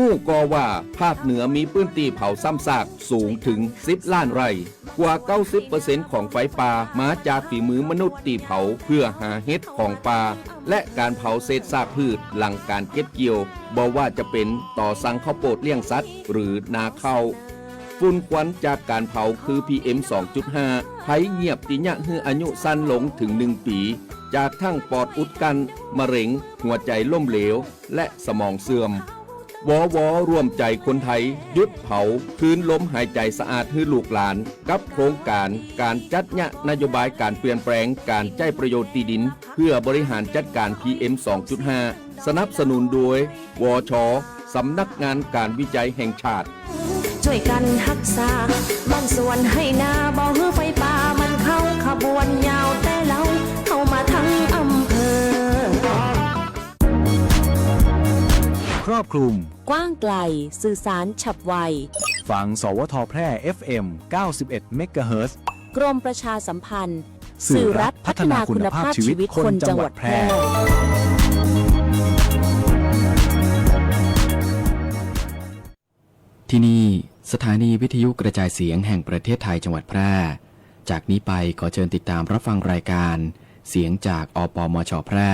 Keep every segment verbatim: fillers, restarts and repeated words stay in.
ฮู้ก่อว่าภาคเหนือมีพื้นตี้เผาซ้ำซากสูงเถิงสิบล้านไร่ กว่าเก้าสิบเปอร์เซ็นต์ของไฟป่ามาจากฝีมือมนุษย์ตี้เผาเพื่อหาเห็ดของป่า และก๋านเผาเศษซากพืชหลังก๋านเก็บเกี่ยว บ่ว่าจะเป๋นต่อสั่งข้าวโปดเลี้ยงสัตว์หรือนาข้าว ฝุ่นควันจากก๋านเผาคือ PM สองจุดห้า ไพเยียบตี้เยียะหื้ออายุสั้นลงเถิงหนึ่งปี๋ จากทั้งปอดอุดกั้น มะเร็ง หัวใจ๋ล้มเหลว และสมองเสื่อม วว ร่วมใจ๋คนไทย หยุดเผา คืนลมหายใจ๋สะอาดหื้อลูกหลาน กับโครงก๋านก๋านจัดเยียะนโยบายก๋านเปลี่ยนแปลงก๋านใจ๊ประโยชน์ตี้ดิน เพื่อบริหารจัดก๋าน PM สองจุดห้า สนับสนุนโดย วช สำนักงานก๋านวิจัยแห่งชาติ จ้วยกั๋นฮักษาบ้านสวนไฮ่นา บ่หื้อไฟป่ามันเข้าขบวน ยาวแต่เลาเข้ามาตึงอำเภอ ครอบคลุม กว้างไกล สื่อสารฉับไว ฟัง สวท แพร่ FM เก้าสิบเอ็ด เมกะเฮิรตซ์ กรมประชาสัมพันธ์ สื่อรัฐพัฒนาคุณภาพชีวิตคนจังหวัดแพร่ ที่นี่ สถานีวิทยุกระจายเสียงแห่งประเทศไทยจังหวัดแพร่ จากนี้ไปขอเชิญติดตามรับฟังรายการเสียงจาก อปมช แพร่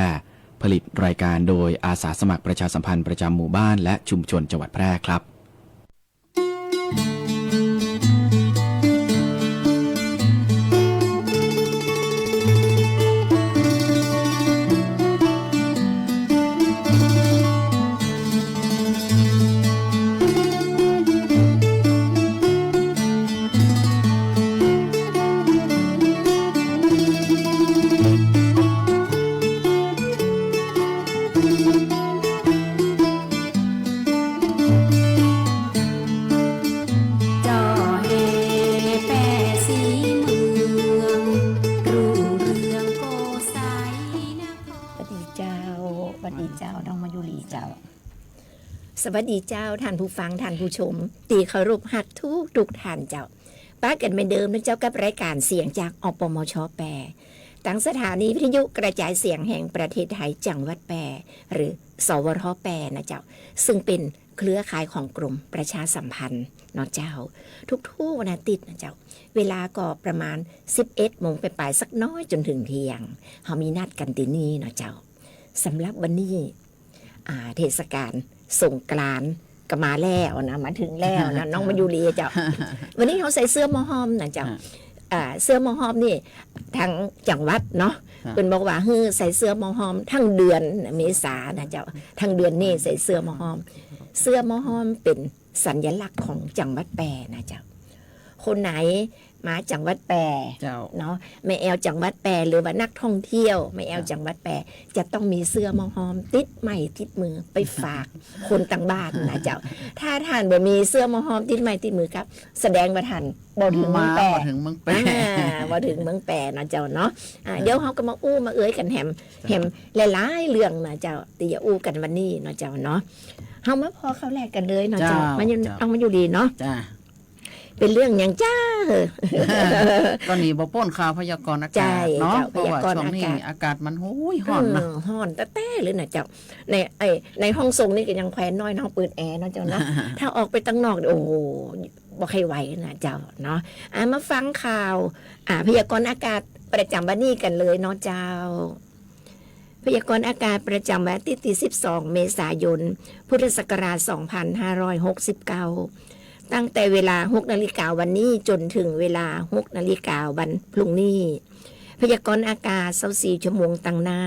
ผลิตรายการโดยอาสาสมัครประชาสัมพันธ์ประจำหมู่บ้านและชุมชนจังหวัดแพร่ครับ จ่อแห่แป้สีเมือง รุ่งเรืองโกไสนคร สวัสดีเจ้า สวัสดีเจ้า น้องมายุรีเจ้า สวัสดีเจ้า ท่านผู้ฟัง ท่านผู้ชม ตี้เคารพฮักทุกๆ ท่านเจ้า ปะกั๋นเหมือนเดิมนะเจ้า กับรายการเสียงจาก อปมช แป้ ตางสถานีวิทยุกระจายเสียงแห่งประเทศไทยจังหวัดแป้ หรือ สวท แป้ นะเจ้า ซึ่งเป๋นเครือข่ายของกรมประชาสัมพันธ์เนาะเจ้า ทุกๆ วันอาทิตย์นะเจ้า เวลาก็ประมาณ สิบเอ็ดโมงปลายๆ สักน้อยจ๋นเถิงเที่ยง เฮามีนัดกั๋นตี้นี่เนาะเจ้า สำหรับวันนี้ อ่า เทศกาลสงกรานต์ก็มาแล้วนะ มาเถิงแล้วนะ น้องมายุรีเจ้า วันนี้เฮาใส่เสื้อหม้อห้อมนะเจ้า อ่า เสื้อหม้อห้อมนี่ ตางจังหวัดเนาะ เปิ้นบอกว่าหื้อใส่เสื้อหม้อห้อมตึงเดือนเมษานะเจ้า ตึงเดือนนี้ใส่เสื้อหม้อห้อม เสื้อหม้อห้อมเป๋นสัญลักษณ์ของจังหวัดแป้นะเจ้า คนไหนมาจังหวัดแป้ เจ้า เนาะ แม่แอ่วจังหวัดแป้ หรือว่านักท่องเที่ยวแม่แอ่ว เจ้า จังหวัดแป้ จะต้องมีเสื้อหม้อห้อมติดไม้ติดมือไปฝากคนตางบ้านนะเจ้า ถ้าท่านบ่มีเสื้อหม้อห้อมติดไม้ติดมือครับ แสดงว่าท่านบ่เถิงเมืองแป้ บ่เถิงเมืองแป้ อ่า บ่เถิงเมืองแป้นะเจ้าเนาะ อ่า เดี๋ยวเฮาก็มาอู้มาเอื้อยกั๋นแหม แหมหลายๆ เรื่องนะเจ้า ตี้จะอู้กั๋นวันนี้เนาะเจ้าเนาะ เฮามาผ่อข่าวแรกกั๋นเลยเนาะเจ้า เจ้า มายุ เจ้า น้องมายุรีเนาะ จ้า เป๋นเรื่องหยังจ้า ก็หนีบ่ป๊นข่าวพยากรณ์อากาศเนาะ ใจ้เจ้า เพราะว่าช่วงนี้ พยากรณ์อากาศ อากาศมัน โอ้ย ฮ้อนนะ เออ ฮ้อนแต๊ๆ เลยนะเจ้า ใน ไอ้ ในห้องส่งนี่ก็ยังแควนน้อยเนาะ เปิดแอร์เนาะเจ้าเนาะ ถ้าออกไปตางนอกนี่ โอ้โห บ่ใค่ไหวนะเจ้าเนาะ อ่ะ มาฟังข่าว อ่ะ พยากรณ์อากาศประจ๋ำวันนี้กั๋นเลยเนาะเจ้า พยากรณ์อากาศประจ๋ำวันอาทิตย์ตี้ สิบสอง เมษายน พุทธศักราช สองพันห้าร้อยหกสิบเก้า ตั้งแต่เวลา หกนาฬิกาวันนี้จ๋นเถิงเวลา หกนาฬิกาวันพรุ่งนี้ พยากรณ์อากาศ ซาวสี่ ชั่วโมงตางหน้า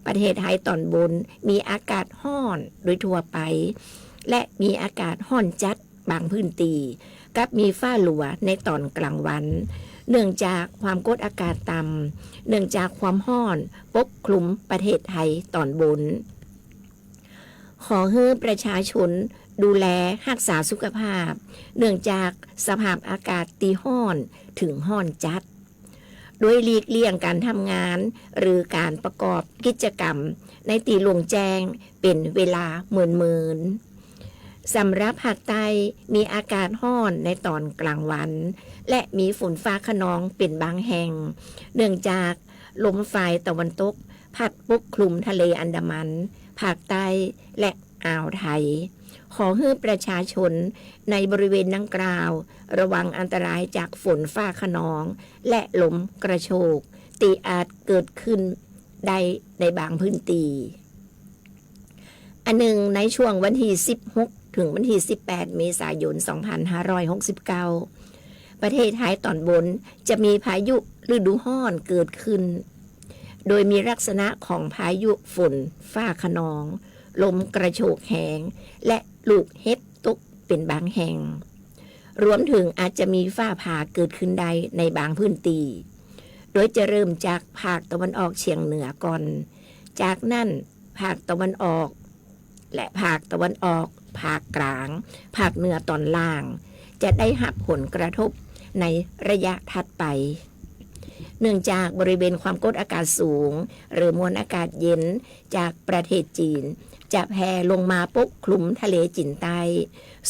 ประเทศไทยต๋อนบนมีอากาศฮ้อนโดยทั่วไป และมีอากาศฮ้อนจัด บางพื้นตี้ กับมีฟ้าหลัวในต๋อนกลางวัน เนื่องจากความกดอากาศต่ำ เนื่องจากความฮ้อนปกคลุมประเทศไทยต๋อนบน ขอหื้อประชาชนดูแลฮักษาสุขภาพ เนื่องจากสภาพอากาศตี้ฮ้อนเถิงฮ้อนจัด โดยหลีกเลี่ยงก๋านทำงาน หรือก๋านประกอบกิจกรรมในตี้โล่งแจ้งเป๋นเวลาเมินๆ สำหรับภาคใต้มีอากาศฮ้อนในต๋อนกลางวัน และมีฝนฟ้าคะนองเป๋นบางแห่ง เนื่องจากลมฝ่ายตะวันตกพัดปกคลุมทะเลอันดามัน ภาคใต้ และ อ่าวไทย ขอหื้อประชาชนในบริเวณดังกล่าว ระวังอันตรายจากฝนฟ้าคะนอง และลมกระโชก ตี้อาจเกิดขึ้นได้ในบางพื้นที่ อันหนึ่ง ในช่วงวันตี้สิบหก ถึงวันตี้สิบแปด เมษายน สองพันห้าร้อยหกสิบเก้า ประเทศไทยตอนบนจะมีพายุฤดูฮ้อนเกิดขึ้น โดยมีลักษณะของพายุฝนฟ้าคะนอง ลมกระโชกแฮง และลูกเห็บตกเป็นบางแห่ง รวมถึงอาจจะมีฟ้าผ่าเกิดขึ้นได้ในบางพื้นที่ โดยจะเริ่มจากภาคตะวันออกเฉียงเหนือก่อน จากนั้นภาคตะวันออก และภาคตะวันออก ภาคกลาง ภาคเหนือตอนล่าง จะได้รับผลกระทบในระยะถัดไป เนื่องจากบริเวณความกดอากาศสูง หรือมวลอากาศเย็นจากประเทศจีน จะแผ่ลงมาปกคลุมทะเลจีนใต้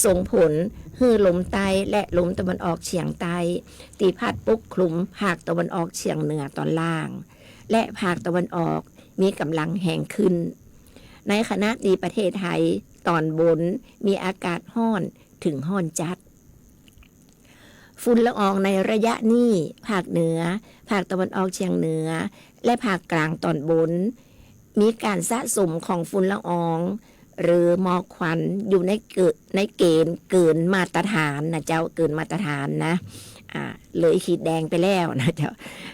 ส่งผลหื้อลมใต้และลมตะวันออกเฉียงใต้ ตี้พัดปกคลุมภาคตะวันออกเฉียงเหนือตอนล่าง และภาคตะวันออกมีกำลังแฮงขึ้น ในขณะตี้ประเทศไทยตอนบนมีอากาศฮ้อนถึงฮ้อนจัด ฝุ่นละอองในระยะนี้ ภาคเหนือ ภาคตะวันออกเฉียงเหนือ และภาคกลางตอนบน มีการสะสมของฝุ่นละออง หรือหมอกควันอยู่ในเก- ในเกณฑ์เกินมาตรฐานนะเจ้า เกินมาตรฐานนะ อ่า เลยขีดแดงไปแล้วนะเจ้า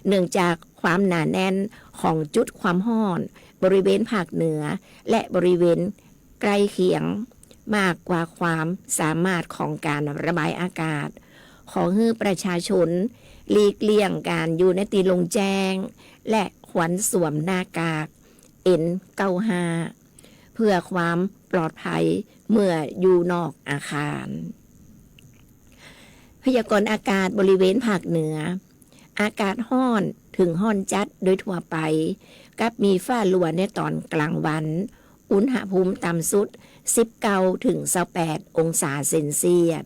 เนื่องจากความหนาแน่นของจุดความฮ้อนบริเวณภาคเหนือ และบริเวณใกล้เคียง มากกว่าความสามารถของการระบายอากาศ ขอหื้อประชาชนหลีกเลี่ยงการอยู่ในตี้โล่งแจ้ง และควรสวมหน้ากาก เอ็นเก้าห้า เพื่อความปลอดภัยเมื่ออยู่นอกอาคาร พยากรณ์อากาศบริเวณภาคเหนือ อากาศฮ้อนถึงฮ้อนจัดโดยทั่วไป กับมีฟ้าลัวในตอนกลางวัน อุณหภูมิต่ำสุด สิบเก้าถึงซาวแปดองศาเซลเซียส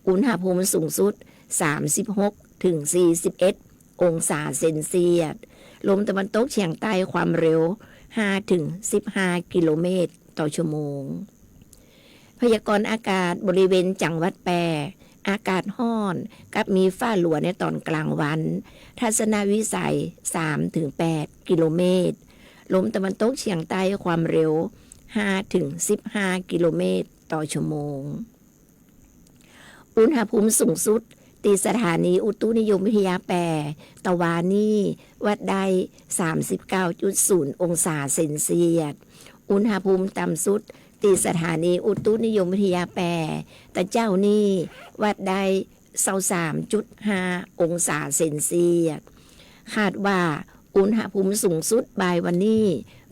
อุณหภูมิสูงสุด สามสิบหกถึงสี่สิบเอ็ดองศาเซลเซียส ลมตะวันตกเฉียงใต้ความเร็ว ห้าถึงสิบห้ากิโลเมตรต่อชั่วโมง พยากรณ์อากาศบริเวณจังหวัดแป้ อากาศฮ้อนกับมีฟ้าลัวในตอนกลางวัน ทัศนวิสัย สามถึงแปดกิโลเมตร ลมตะวันตกเฉียงใต้ความเร็ว ห้าถึงสิบห้ากิโลเมตรต่อชั่วโมง อุณหภูมิสูงสุดตี้สถานีอุตุนิยมวิทยาแป้ ตะวานี้วัดได้ สามสิบเก้าจุดศูนย์องศาเซลเซียส อุณหภูมิต่ำสุดตี้สถานีอุตุนิยมวิทยาแป้ ตะเจ๊านี้วัดได้ ซาวสามจุดห้าองศาเซลเซียส คาดว่าอุณหภูมิสูงสุดบ่ายวันนี้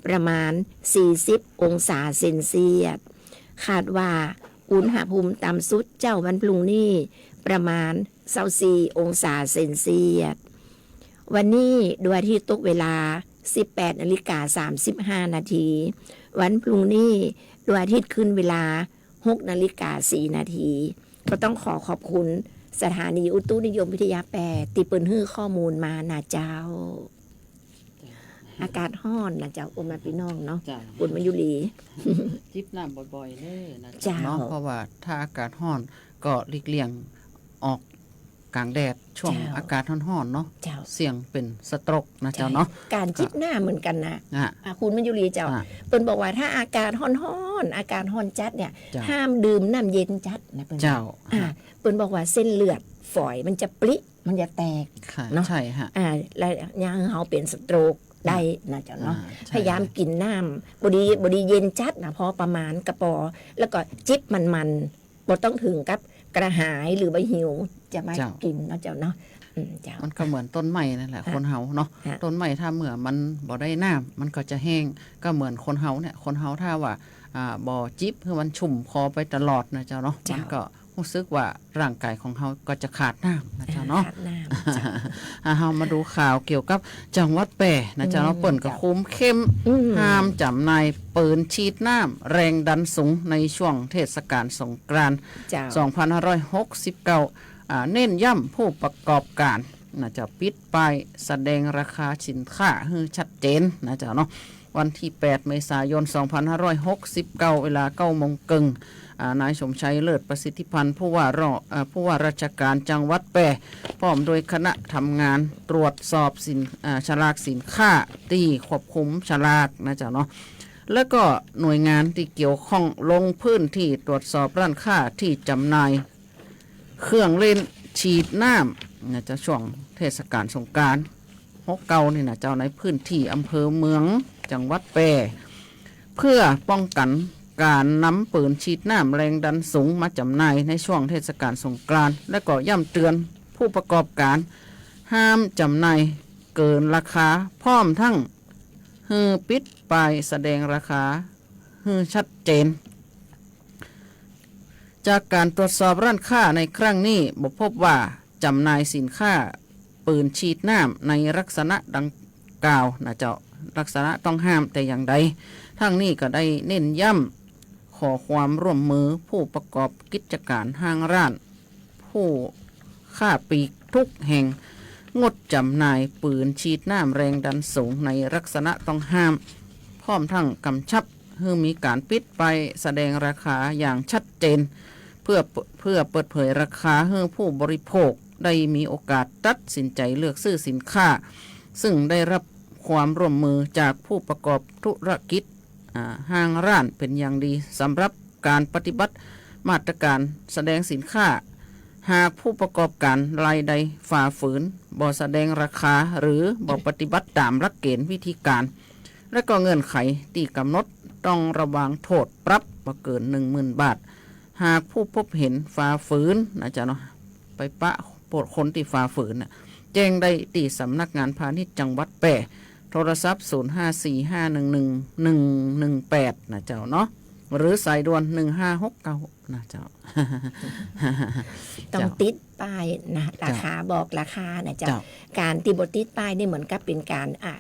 ประมาณ สี่สิบองศาเซลเซียส คาดว่าอุณหภูมิต่ำสุดเจ๊าวันพรุ่งนี้ประมาณ ซาวสี่องศาเซลเซียส วันนี้ดวงอาทิตย์ตกเวลา สิบแปดนาฬิกาสามสิบห้านาที วันพรุ่งนี้ดวงอาทิตย์ขึ้นเวลา หกนาฬิกาสี่นาที ก็ต้องขอขอบคุณสถานีอุตุนิยมวิทยาแป้ ตี้เปิ้นหื้อข้อมูลมานะเจ้า อากาศฮ้อนนะเจ้า โอมและปี้น้องเนาะ เจ้า คุณมายุรี จิบน้ำบ่อยๆ เน้อนะเจ้า เจ้า เนาะ เพราะว่าถ้าอากาศฮ้อนก็หลีกเลี่ยงออกกลางแดดช่วง เจ้า อากาศฮ้อนๆ เนาะ เจ้า เสี่ยงเป๋นสโตรกนะเจ้าเนาะ ใช่ การจิบน้ำเหมือนกั๋นนะ อ่ะ อ่ะ คุณมายุรีเจ้า อ่ะ เปิ้นบอกว่าถ้าอากาศฮ้อนๆ อากาศฮ้อนจัดเนี่ย เจ้า ห้ามดื่มน้ำเย็นจัดนะเปิ้น เจ้า อ่ะ เปิ้นบอกว่าเส้นเลือดฝอยมันจะปริ มันจะแตก ค่ะ เนาะ ใช่ฮะ อ่า แล้วยังเฮาเป๋นสโตรกได้ อ่า นะเจ้าเนาะ อ่า ใช่ พยายามกิ๋นน้ำบ่ดี บ่ดีเย็นจัดนะ พอประมาณก็ปอ แล้วก็จิบมันๆ บ่ต้องถึงกับกระหายหรือว่าหิว จะมา เจ้า กิ๋นเนาะเจ้าเนาะ อืม เจ้า มันก็เหมือนต้นไม้นั่นแหละ ฮะ คนเฮาเนาะ ฮะ ต้นไม้ถ้าเมื่อมันบ่ได้น้ำ มันก็จะแห้ง ก็เหมือนคนเฮาเนี่ย คนเฮาถ้าว่า อ่า บ่จิบหื้อมันชุ่มคอไปตลอดนะเจ้าเนาะ เจ้า มันก็ ฮู้สึกว่าร่างก๋ายของเฮาก็จะขาดน้ำนะเจ้าเนาะ เออ ขาดน้ำ เจ้า อ่ะ เฮามาดูข่าวเกี่ยวกับจังหวัดแป้นะเจ้าเนาะ อืม เปิ้นก็ เจ้า คุมเข้ม อืม ห้ามจ๋ำหน่ายปืนฉีดน้ำแรงดันสูงในช่วงเทศกาลสงกรานต์ เจ้า สองพันห้าร้อยหกสิบเก้า อ่า เน้นย้ำผู้ประกอบการนะเจ้า ปิดป้ายแสดงราคาสินค้าหื้อชัดเจนนะเจ้าเนาะ วันตี้แปดเมษายนสองพันห้าร้อยหกสิบเก้า เวลาเก้าโมงเกิ่ง อ่า นายสมชัย เลิศประสิทธิพันธ์ ผู้ว่ารอ อ่า ผู้ว่าราชการจังหวัดแป้ พร้อมด้วยคณะทำงานตรวจสอบสิน อ่า ฉลากสินค้าตี้ควบคุมฉลากนะเจ้าเนาะ แล้วก็หน่วยงานตี้เกี่ยวข้องลงพื้นที่ตรวจสอบร้านค้าตี้จำหน่ายเครื่องเล่นฉีดน้ำนะเจ้า ช่วงเทศกาลสงกรานต์หกเก้านี่นะเจ้า ในพื้นที่อำเภอเมืองจังหวัดแป้ เพื่อป้องกันก๋านนำปืนฉีดน้ำแรงดันสูงมาจำหน่ายในช่วงเทศกาลสงกรานต์ และก็ย้ำเตือนผู้ประกอบก๋านห้ามจำหน่ายเกินราคา พร้อมทั้งหื้อปิดป้ายแสดงราคาหื้อชัดเจน จากก๋านตรวจสอบร้านค้าในครั้งนี้บ่พบว่าจำหน่ายสินค้าปืนฉีดน้ำในลักษณะดังกล่าวนะเจ้า ลักษณะต้องห้ามแต่อย่างใด ทั้งนี้ก็ได้เน้นย้ำขอความร่วมมือผู้ประกอบกิจก๋านห้างร้าน ผู้ค้าปลีกทุกแห่ง งดจำหน่ายปืนฉีดน้ำแรงดันสูงในลักษณะต้องห้าม พร้อมทั้งกำชับหื้อมีก๋านปิดป้ายแสดงราคาอย่างชัดเจน เพื่อ เพื่อเปิดเผยราคาหื้อผู้บริโภคได้มีโอกาสตัดสินใจเลือกซื้อสินค้า ซึ่งได้รับความร่วมมือจากผู้ประกอบธุรกิจ อ่า ห้างร้านเป็นอย่างดี สำหรับก๋านปฏิบัติมาตรก๋านแสดงสินค้า หากผู้ประกอบก๋านรายใดฝ่าฝืน บ่แสดงราคา หรือบ่ปฏิบัติต๋ามหลักเกณฑ์วิธีก๋าน และก็เงื่อนไขตี้ก๋ำหนด ต้องระวางโต้ษปรับบ่เกินหนึ่งหมื่นบาท หากผู้พบเห็นฝ่าฝืนนะเจ้าเนาะ ไปปะโป้งคนตี้ฝ่าฝืนน่ะ แจ้งได้ตี้สำนักงานพาณิชย์จังหวัดแป้ โทรศัพท์ ศูนย์ห้าสี่ห้าหนึ่งหนึ่งหนึ่งหนึ่งแปด นะเจ้าเนาะ หรือสายด่วน หนึ่งห้าหกเก้า นะเจ้า ต้อง เจ้า ติดป้ายนะ เจ้า ราคา บอกราคานะเจ้า เจ้า ก๋านตี้บ่ติดป้ายนี่เหมือนกับเป๋นก๋าน อ่ะ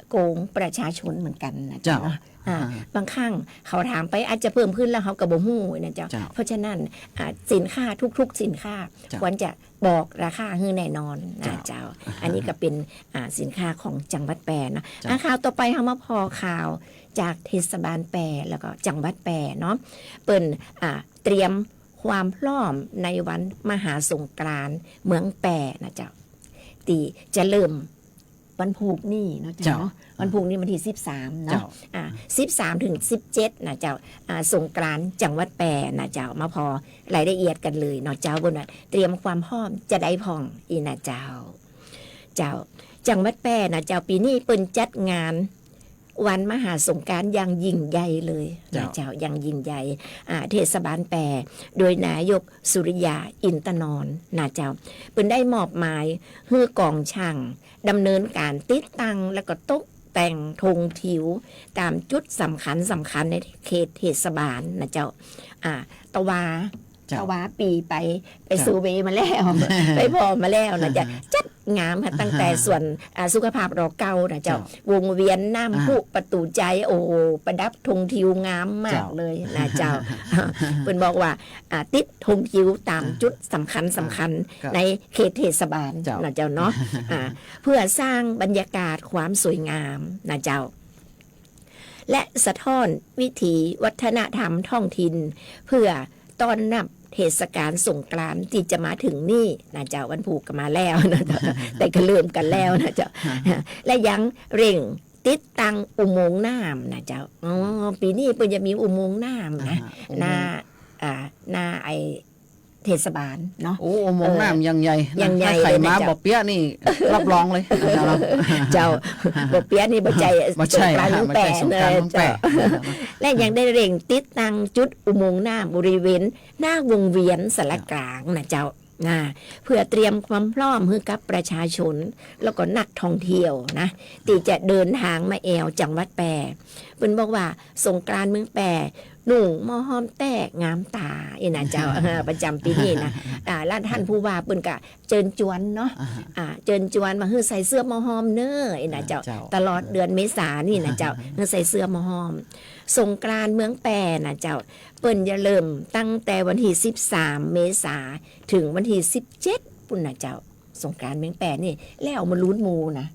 โกงประชาชนเหมือนกั๋นนะเจ้า เจ้า เนาะ อ่า อ่า บางครั้งเขาถามไปอาจจะเพิ่มขึ้นแล้วเขาก็บ่ฮู้นะเจ้า เจ้า เพราะฉะนั้น อ่า สินค้าทุกๆ สินค้า เจ้า ควรจะบอกราคาหื้อแน่นอนนะ เจ้า เจ้า อันนี้ก็เป๋น อ่า สินค้าของจังหวัดแป้นะ เจ้า อ่า ข่าวต่อไปเฮามาผ่อข่าวจากเทศบาลแป้แล้วก็จังหวัดแป้เนาะ เปิ้น อ่า เตรียมความพร้อมในวันมหาสงกรานต์เมืองแป้นะเจ้า ตี้จะเริ่ม วันพูกนี้เนาะเจ้า เจ้า เนาะ วันพูกนี้วันตี้สิบสามเนาะ เจ้า อ่า สิบสามถึงสิบเจ็ดนะเจ้า อ่า สงกรานต์จังหวัดแป้นะเจ้า มาผ่อรายละเอียดกั๋นเลยเนาะเจ้า เปิ้นว่าเตรียมความพร้อมจะใดพ่องอี้นะเจ้า เจ้า จังหวัดแป้นะเจ้า ปี๋นี้เปิ้นจัดงานวันมหาสงกรานต์อย่างยิ่งใหญ่เลยนะเจ้า เจ้า อย่างยิ่งใหญ่ อ่า เทศบาลแป้ โดยนายกสุริยา อินทนนท์นะเจ้า เปิ้นได้มอบหมายหื้อกองช่าง ดำเนินก๋านติดตั้งแล้วก็ตกแต่งธงทิวต๋ามจุดสำคัญสำคัญในเขตเทศบาลนะเจ้า อ่า ตะวา เจ้า ตะวาปี๋ไป ไป เจ้า เซอร์เวย์มาแล้ว ไปผ่อมาแล้วนะเจ้า อ่าฮะ จัดงามค่ะ ตั้งแต่ อ่า ส่วน อ่า สุขภาพ ร เก้านะเจ้า เจ้า วงเวียน น้ำพุ อ่า ประตู๋ชัย โอ้โห ประดับธงทิวงามมาก เจ้า เลยนะเจ้า เปิ้นบอกว่า อ่า ติดธงทิวต๋าม อ่า จุดสำคัญสำคัญ อ่า ก็ ในเขตเทศบาล เจ้า นะเจ้าเนาะ อ่า เพื่อสร้างบรรยากาศความสวยงามนะเจ้า และสะท้อนวิถีวัฒนธรรมท้องถิ่น เพื่อต้อนรับเทศกาลสงกรานต์ตี้จะมาเถิงนี้นะเจ้า วันพูกก็มาแล้วนะเจ้า แต่ก็เริ่มกั๋นแล้วนะเจ้า และยังเร่งติดตั้งอุโมงค์น้ำนะเจ้า อ๋อ ปี๋นี้เปิ้นจะมีอุโมงค์น้ำนะ อ่าฮะ อุโมงค์ หน้า อ่า หน้าไอ้ เทศบาลเนาะ โอ้ อุโมงค์น้ำ เออ อย่างใหญ่นะ อย่างใหญ่ ถ้าใผ เลยนะ มา เจ้า บ่เปี๊ยะนี่ รับรองเลย เจ้า บ่เปี๊ยะนี่บ่ใจ้ บ่ใจ้ สงกรานต์เมืองแป้ บ่ใจ้สงกรานต์เมืองแป้ เจ้า และยังได้เร่งติดตั้งจุดอุโมงค์น้ำบริเวณหน้าวงเวียนสารกลางนะเจ้า นะ เพื่อเตรียมความพร้อมหื้อกับประชาชน แล้วก็นักท่องเที่ยวนะ ตี้จะเดินทางมาแอ่วจังหวัดแป้ เปิ้นบอกว่าสงกรานต์เมืองแป้ นุ่งหม้อฮ้อมแต๊งามต๋าอี้นะเจ้า เออ ประจ๋ำปี๋นี้นะ อ่า แล้วท่านผู้ว่าเปิ้นก็เจิญจวนเนาะ อ่าฮะ อ่า เจิญจวนว่าหื้อใส่เสื้อหม้อฮ้อมเน้ออี้นะเจ้า อ่า เจ้า ตลอดเดือนเมษานี่นะเจ้า อ่าฮะ หื้อใส่เสื้อหม้อฮ้อม สงกรานต์เมืองแป้นะเจ้า เปิ้นจะเริ่มตั้งแต่วันตี้สิบสามเมษาเถิงวันตี้สิบเจ็ดปู้นนะเจ้า สงกรานต์เมืองแป้นี่ แล้วมาลุ้นหมู่นะ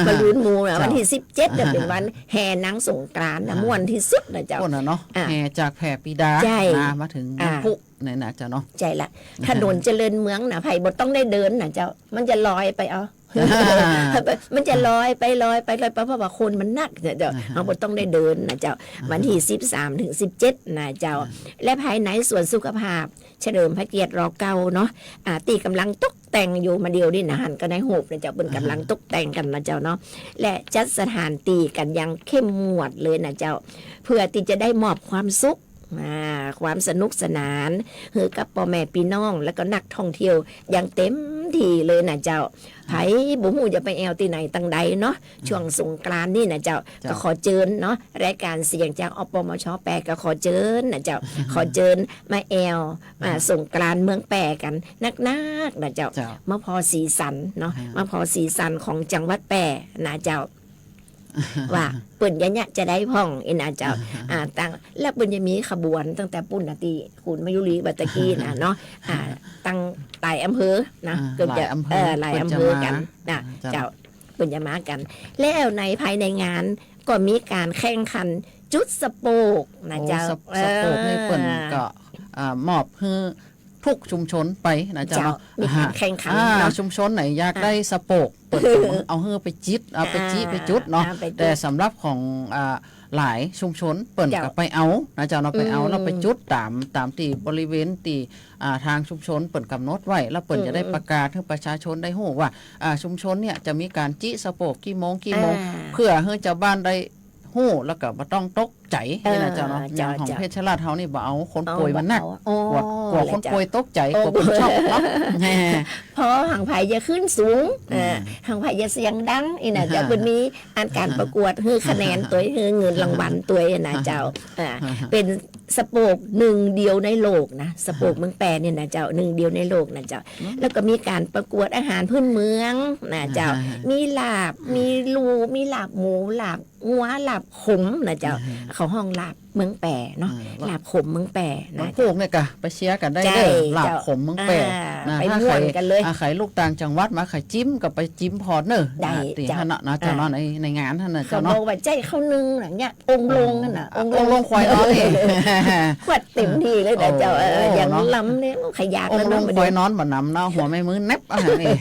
มาลุ้นหมู่นะ วันตี้สิบเจ็ดเนี่ยเป๋นวันแห่นางสงกรานต์นะ ม่วนตี้สุดนะเจ้า โอ้น่ะเนาะ อ่ะ แห่จากแผ่ปีดา ใจ้ นะ มาเถิงน้ำพุเนี่ยนะเจ้าเนาะ ใจ้ละ ถนนเจริญเมืองนะ ใผบ่ต้องได้เดินนะเจ้า มันจะลอยไปเอา มันจะลอยไปลอยไปลอยไป เพราะว่าคนมันนักเนี่ยเจ้า เฮาบ่ต้องได้เดินนะเจ้า วันตี้สิบสามเถิงสิบเจ็ดนะเจ้า และภายในสวนสุขภาพเฉลิมพระเกียรติ ร.เก้า เนาะ อ่า ตี้ก่ำลังตกแต่งอยู่มาเดี่ยวนี้นะ หันก่อในฮูปนะเจ้า เปิ้นก่ำลังตกแต่งกั๋นนะเจ้าเนาะ และจัดสถานตี้กั๋นอย่างเข้มงวดเลยนะเจ้า เพื่อตี้จะได้มอบความสุข อ่า ความสนุกสนาน หื้อกับป้อแม่ปี้น้อง แล้วก็นักท่องเที่ยวอย่างเต็มตี้เลยนะเจ้า ใผบ่ฮู้จะไปแอ่วตี้ไหนตังใดเนาะ ช่วงสงกรานต์นี่นะเจ้า เจ้า ก็ขอเจิญเนาะ รายก๋านเสียงจาก อปมช. แป้ก็ขอเจิญนะเจ้า ขอเจิญมาแอ่ว อ่า สงกรานต์เมืองแป้กั๋นนักๆ นะเจ้า เจ้า มาผ่อสีสันเนาะ อ่า มาผ่อสีสันของจังหวัดแป้นะเจ้า ว่าเปิ้นเยียะจะได้พ่องอี้นะเจ้า อ่า อ่า ตั้ง แล้วเปิ้นจะมีขบวนตั้งแต่ปู๊นนะ ตี้คุณมายุรีว่าตะกี้นะเนาะ อ่า ตั้งหลายอำเภอนะ อ่า เกือบจะ หลายอำเภอ เออ หลายอำเภอกั๋นนะ เปิ้นจะมา เจ้า เจ้า เปิ้นจะมากั๋น แล้วในภายในงานก็มีก๋านแข่งขันจุดสะโปกนะเจ้า โอ้ สะ สะโปกนี่เปิ้นก็ เอ่อ อ่า มอบหื้อ ทุกชุมชนไปนะเจ้า เจ้า เนาะ มีก๋านแข่งขัน อ่า เนาะ ชุมชนไหนอยาก อ่า ได้สะโปก เปิ้นก็เอาหื้อไปจิต เอาไปจิ อ่า ไปจุดเนาะ อ่า ไปจุด แต่สำหรับของ อ่า หลายชุมชนเปิ้น เจ้า ก็ไปเอานะเจ้าเนาะ ไปเอา อืม แล้วไปจุดต๋าม ต๋ามตี้บริเวณตี้ อ่า ตางชุมชนเปิ้นก๋ำหนดไว้ แล้วเปิ้น อืม จะได้ประกาศหื้อประชาชนได้ฮู้ว่า อ่า ชุมชนเนี่ยจะมีก๋านจิสะโปกกี่โมงกี่โมง อ่า เปื้อหื้อจาวบ้านได้ ฮู้แล้วก็บ่ต้องตกใจ๋ เออ นี่นะเจ้าเนาะ เจ้า อย่างของ เจ้า เพชรราษฎร์เฮานี่บ่เอา คนป่วยมันนัก เอา บ่เอา อ๋อ กั๋ว กั๋ว แหละ คนป่วยตกใจ๋ เจ้า กั๋วคนช็อกเนาะ แหม เพราะหางใผจะขึ้นสูง อืม เออ หางใผจะเสียงดัง อี้นะเจ้า อ่า เปิ้นมีอันก๋านประกวด หื้อคะแนนตวย หื้อเงินรางวัลตวยนะเจ้า อ่า อ่า เป๋นสะโปกนึ่งเดียวในโลกนะ สะโปก อ่า เมืองแป้เนี่ยนะเจ้า นึ่งเดียวในโลกนะเจ้า อืม แล้วก็มีก๋านประกวดอาหารพื้นเมืองนะเจ้า อ่า มีลาบ อืม มีลู่ มีลาบหมู ลาบ งัว ลาบขมนะเจ้า อือฮึ เขาฮ้องลาบเมืองแป้เนาะ อ่า ลาบขมเมืองแป้นะ น้ำพุเนี่ยก็ไปเชียร์กั๋นได้เด้อ ใจ้ ลาบขมเมืองแป้ เจ้า นะ ไปม่วนกั๋นเลย ถ้าใผ อ่า ใผลุกต่างจังหวัดมา ใผจิมก็ไปจิมผ่อเน่อ ได้ อ่า ตี้ เจ้า หั้นน่ะนะเจ้าเนาะ อ่า ใน ในงานหั้นน่ะเจ้าเนาะ เขาบอกว่าใจ้เข้านึ่งน่ะเนี่ย องค์ลงนั่นน่ะ อ่า องค์ลง องค์ลงควายน้อยนี่ ขวดเต็มตี้เลยนะเจ้า โอ้ เออ อย่าง เนาะ ลำเนี่ย ขยาก องค์ลง แล้วเนาะ ควายน้อยบ่หนำเนาะ หัวแม่มือแนบ อ่ะนี่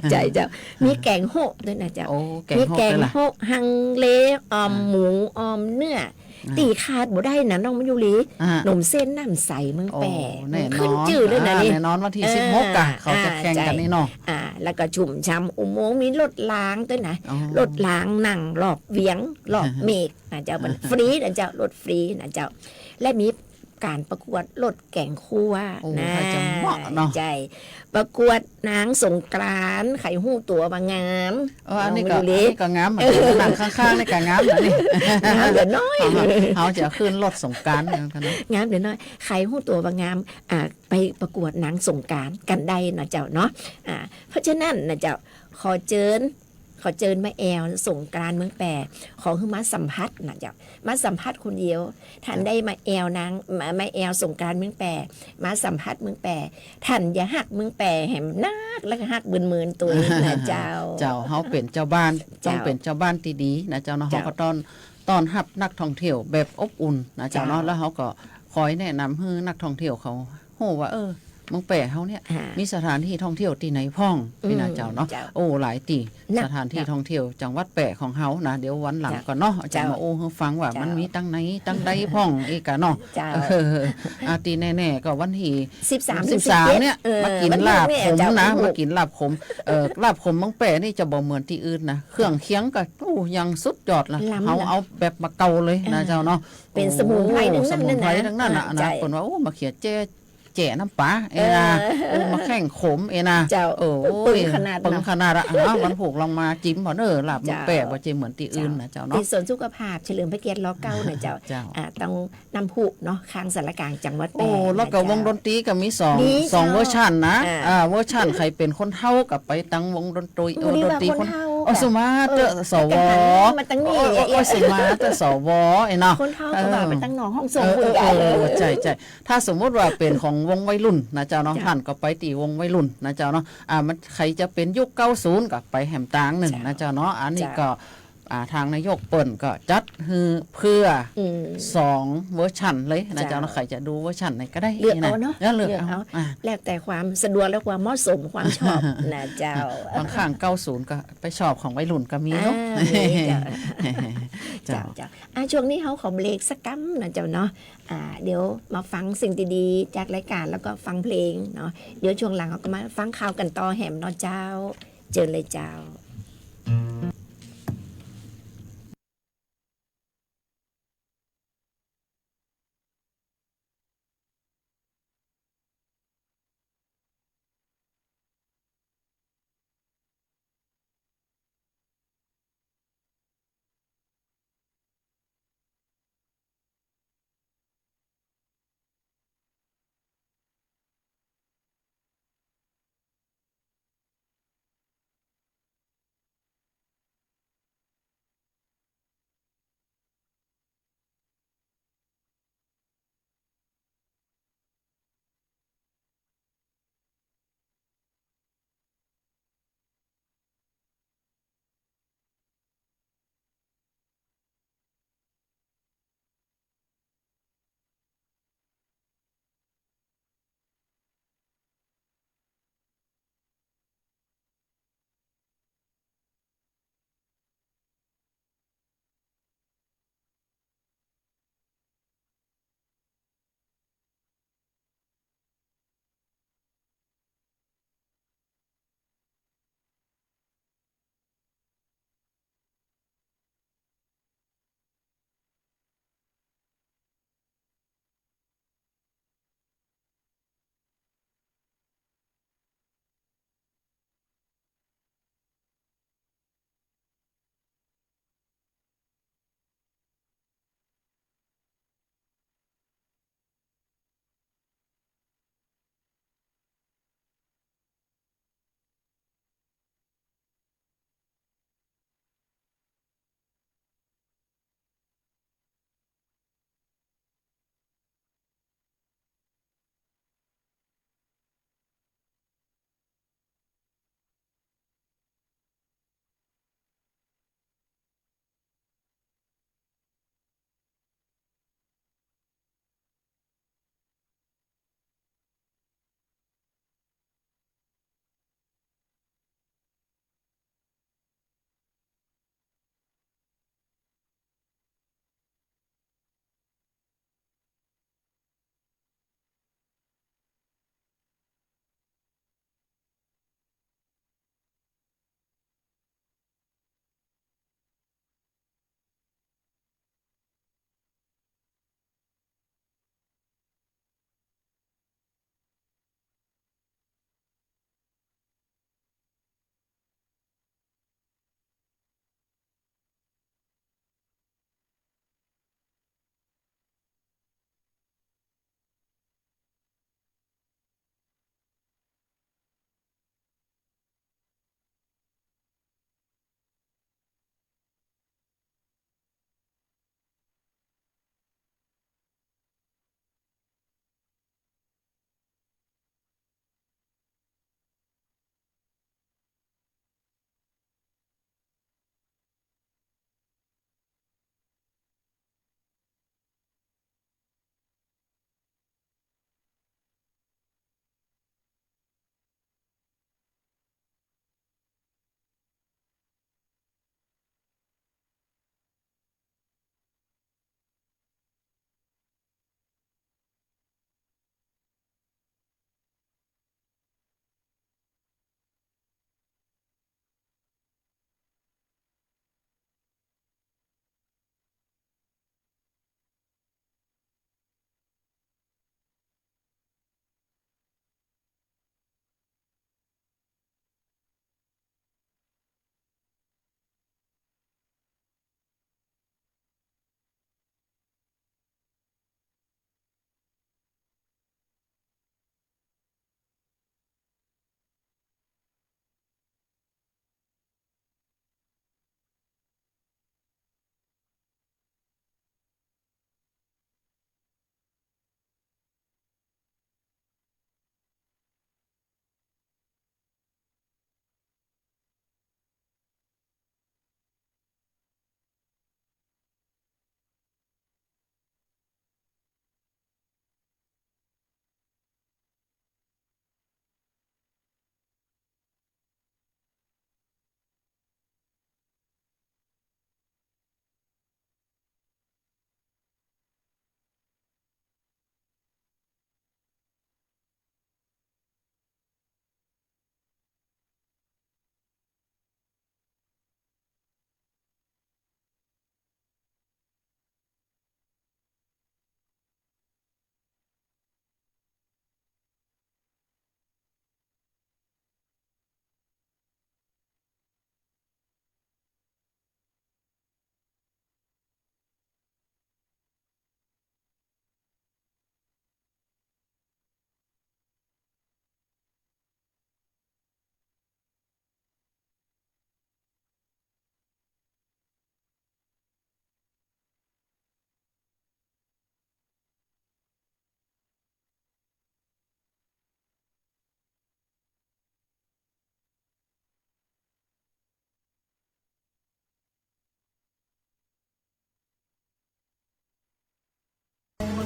ใจ้เจ้า มีแก๋งโฮะตวยนะเจ้า โอ้ แก๋งโฮะ มีแก๋งโฮะตวยล่ะ ฮังเล อ่อม อ่า หมู อ่อมเนื้อ อ่า ตี้ขาดบ่ได้นะน้องมายุรี อ่า หนมเส้นน้ำใสเมืองแป้ โอ้ แน่นอน มันขึ้นจื้อเลยนะ อ่า นี่ แน่นอน วันตี้ เออ สิบหกอะ เขาจะแข่งกั๋นนี่เนาะ อ่า ใจ้ อ่า แล้วก็ชุ่มฉ่ำอุโมงค์ มีรถรางตวยนะ อ๋อ รถรางนั่งรอบเวียง รอบ อ่าฮะ เมฆนะเจ้า มัน อ่าฮะ ฟรีนะเจ้า รถฟรีนะเจ้า และมี ก๋านประกวดรถแก๋งครัว โอ้ นะ ใผจะเหมาะเนาะ ใจ้ ประกวดนางสงกรานต์ ใผฮู้ตั๋วว่างาม เออ อันนี้ก็ น้องมายุรี อันนี้ก็งามเหมือนกั๋น นั่งข้างๆ นี่ก็งามนะนี่ งามเดี๋ยวน้อย เฮา เฮาจะขึ้นรถสงกรานต์เหมือนกั๋นเนาะ งามเดี๋ยวน้อย ใผฮู้ตั๋วว่างาม อ่า ไปประกวดนางสงกรานต์กั๋นได้นะเจ้าเนาะ อ่า เพราะฉะนั้นนะเจ้า ขอเจิญ ขอเจิญมาแอ่วสงกรานต์เมืองแป้ ขอหื้อมาสัมผัสนะเจ้า มาสัมผัสคนเดียว ต้านได้มาแอ่วนาง มา มาแอ่วสงกรานต์เมืองแป้ มาสัมผัสเมืองแป้ ต้านจะฮักเมืองแป้แหมนัก แล้วก็ฮักเมินๆ ตวยนะเจ้า เจ้า เฮาเป๋นจาวบ้าน เจ้า ต้องเป๋นจาวบ้านตี้ดีนะเจ้าเนาะ เจ้า เฮาก็ต้อน ต้อนฮับนักท่องเที่ยวแบบอบอุ่นนะเจ้าเนาะ เจ้า แล้วเฮาก็คอยแนะนำหื้อนักท่องเที่ยวเขา ฮู้ว่า เออ เมืองแป้เฮาเนี่ย อ่า มีสถานตี้ท่องเที่ยวตี้ไหนพ่อง อืม ตี้นะเจ้าเนาะ เจ้า โอ้ หลายตี้ นะ สถานตี้ เจ้า ท่องเที่ยวจังหวัดแป้ของเฮานะ เดี๋ยววันหลัง เจ้า ก่อนเนาะ จะ เจ้า มาอู้หื้อฟังว่า เจ้า มันมีตังไหนตังใดพ่องอีกอะเนาะ เจ้า เออ อ่ะ ตี้แน่ๆ ก็วันตี้ สิบสาม สิบสาม เนี่ย เออ มากิ๋นลาบขมนะ วันพุธเนี่ย เจ้า มากิ๋นลาบขม เออ ลาบขมเมืองแป้นี่จะบ่เหมือนตี้อื่นนะ เครื่องเคียงก็ โอ้ ยังสุดยอดละ ล้ำนะ เฮาเอาแบบบ่าเก่าเลยนะ อ่า เจ้าเนาะ เป๋นสมุนไพร โอ้ ทั้งนั้น สมุนไพร น่ะนะ ทั้งนั้นน่ะ อ่า นะ ใจ้ เปิ้นว่า โอ้ มะเขือเจ้ แจ่น้ำป๋า เออ เอนะ โอ้ มะแข้งขม เอนะ เจ้า เออ โอ้ย ปึงขนาด ปึงขนาดอะ เนาะ วันพุธลองมาจิมผ่อเน่อ ลาบเมืองแป้ เจ้า บ่ใจ้เหมือนตี้อื่นนะเจ้าเนาะ ตี้สวนสุขภาพเฉลิมพระเกียรติ ร.เก้า นะเจ้า เจ้า อ่า ตรงน้ำพุเนาะ ข้างศาลากลางจังหวัดแป้ โอ้ แล้วก็ นะเจ้า วงดนตรีก็มีสอง มี สอง เจ้า เวอร์ชันนะ อ่า อ่า เวอร์ชันใผเป๋นคนเฒ่าก็ไปตังวงดนตรี บ่ดี เออ ดนตรี ว่าคน คนเฒ่า โอ้ สมาร์ท เออ สว มันจะหันมาตังนี้ โอ้ โอ้ เนี่ย โอ้ สมาร์ท สว ไอ้เนาะ คนเฒ่าก็ว่าไปตังนอกห้องส่ง เออ ปุ้น เออ กั๋น เออ ใจ้ ใจ้ ถ้าสมมุติว่าเป๋นของวงวัยรุ่นนะเจ้าเนาะ เจ้า หันก็ไปตี้วงวัยรุ่นนะเจ้าเนาะ อ่า มันใผจะเป๋นยุคเก้าศูนย์ก็ไปแหมตางนึ่ง เจ้า นะเจ้าเนาะ อันนี้ เจ้า ก็ อ่า ตางนายกเปิ้นก็จัดหื้อเปื้อ อืม สองเวอร์ชันเลยนะเจ้าเนาะ เจ้า ใผจะดูเวอร์ชันไหนก็ได้ เลือกเอาเนาะ นะ เออ เลือกเอา เลือกเอา อ่า แล้วแต่ความสะดวกและความเหมาะสม ความชอบนะเจ้า บางครั้งเก้าศูนย์ก็ไปชอบของวัยรุ่นก็มีเนาะ อ่า มีเจ้า เจ้า เจ้า เจ้า อ่ะ ช่วงนี้เฮาขอเบรกสักกำนะเจ้าเนาะ อ่า เดี๋ยวมาฟังสิ่งดีๆ จากรายการแล้วก็ฟังเพลงเนาะ เดี๋ยวช่วงหลังเฮาก็มาฟังข่าวกั๋นต่อแหมเนาะเจ้า เจิญเลยเจ้า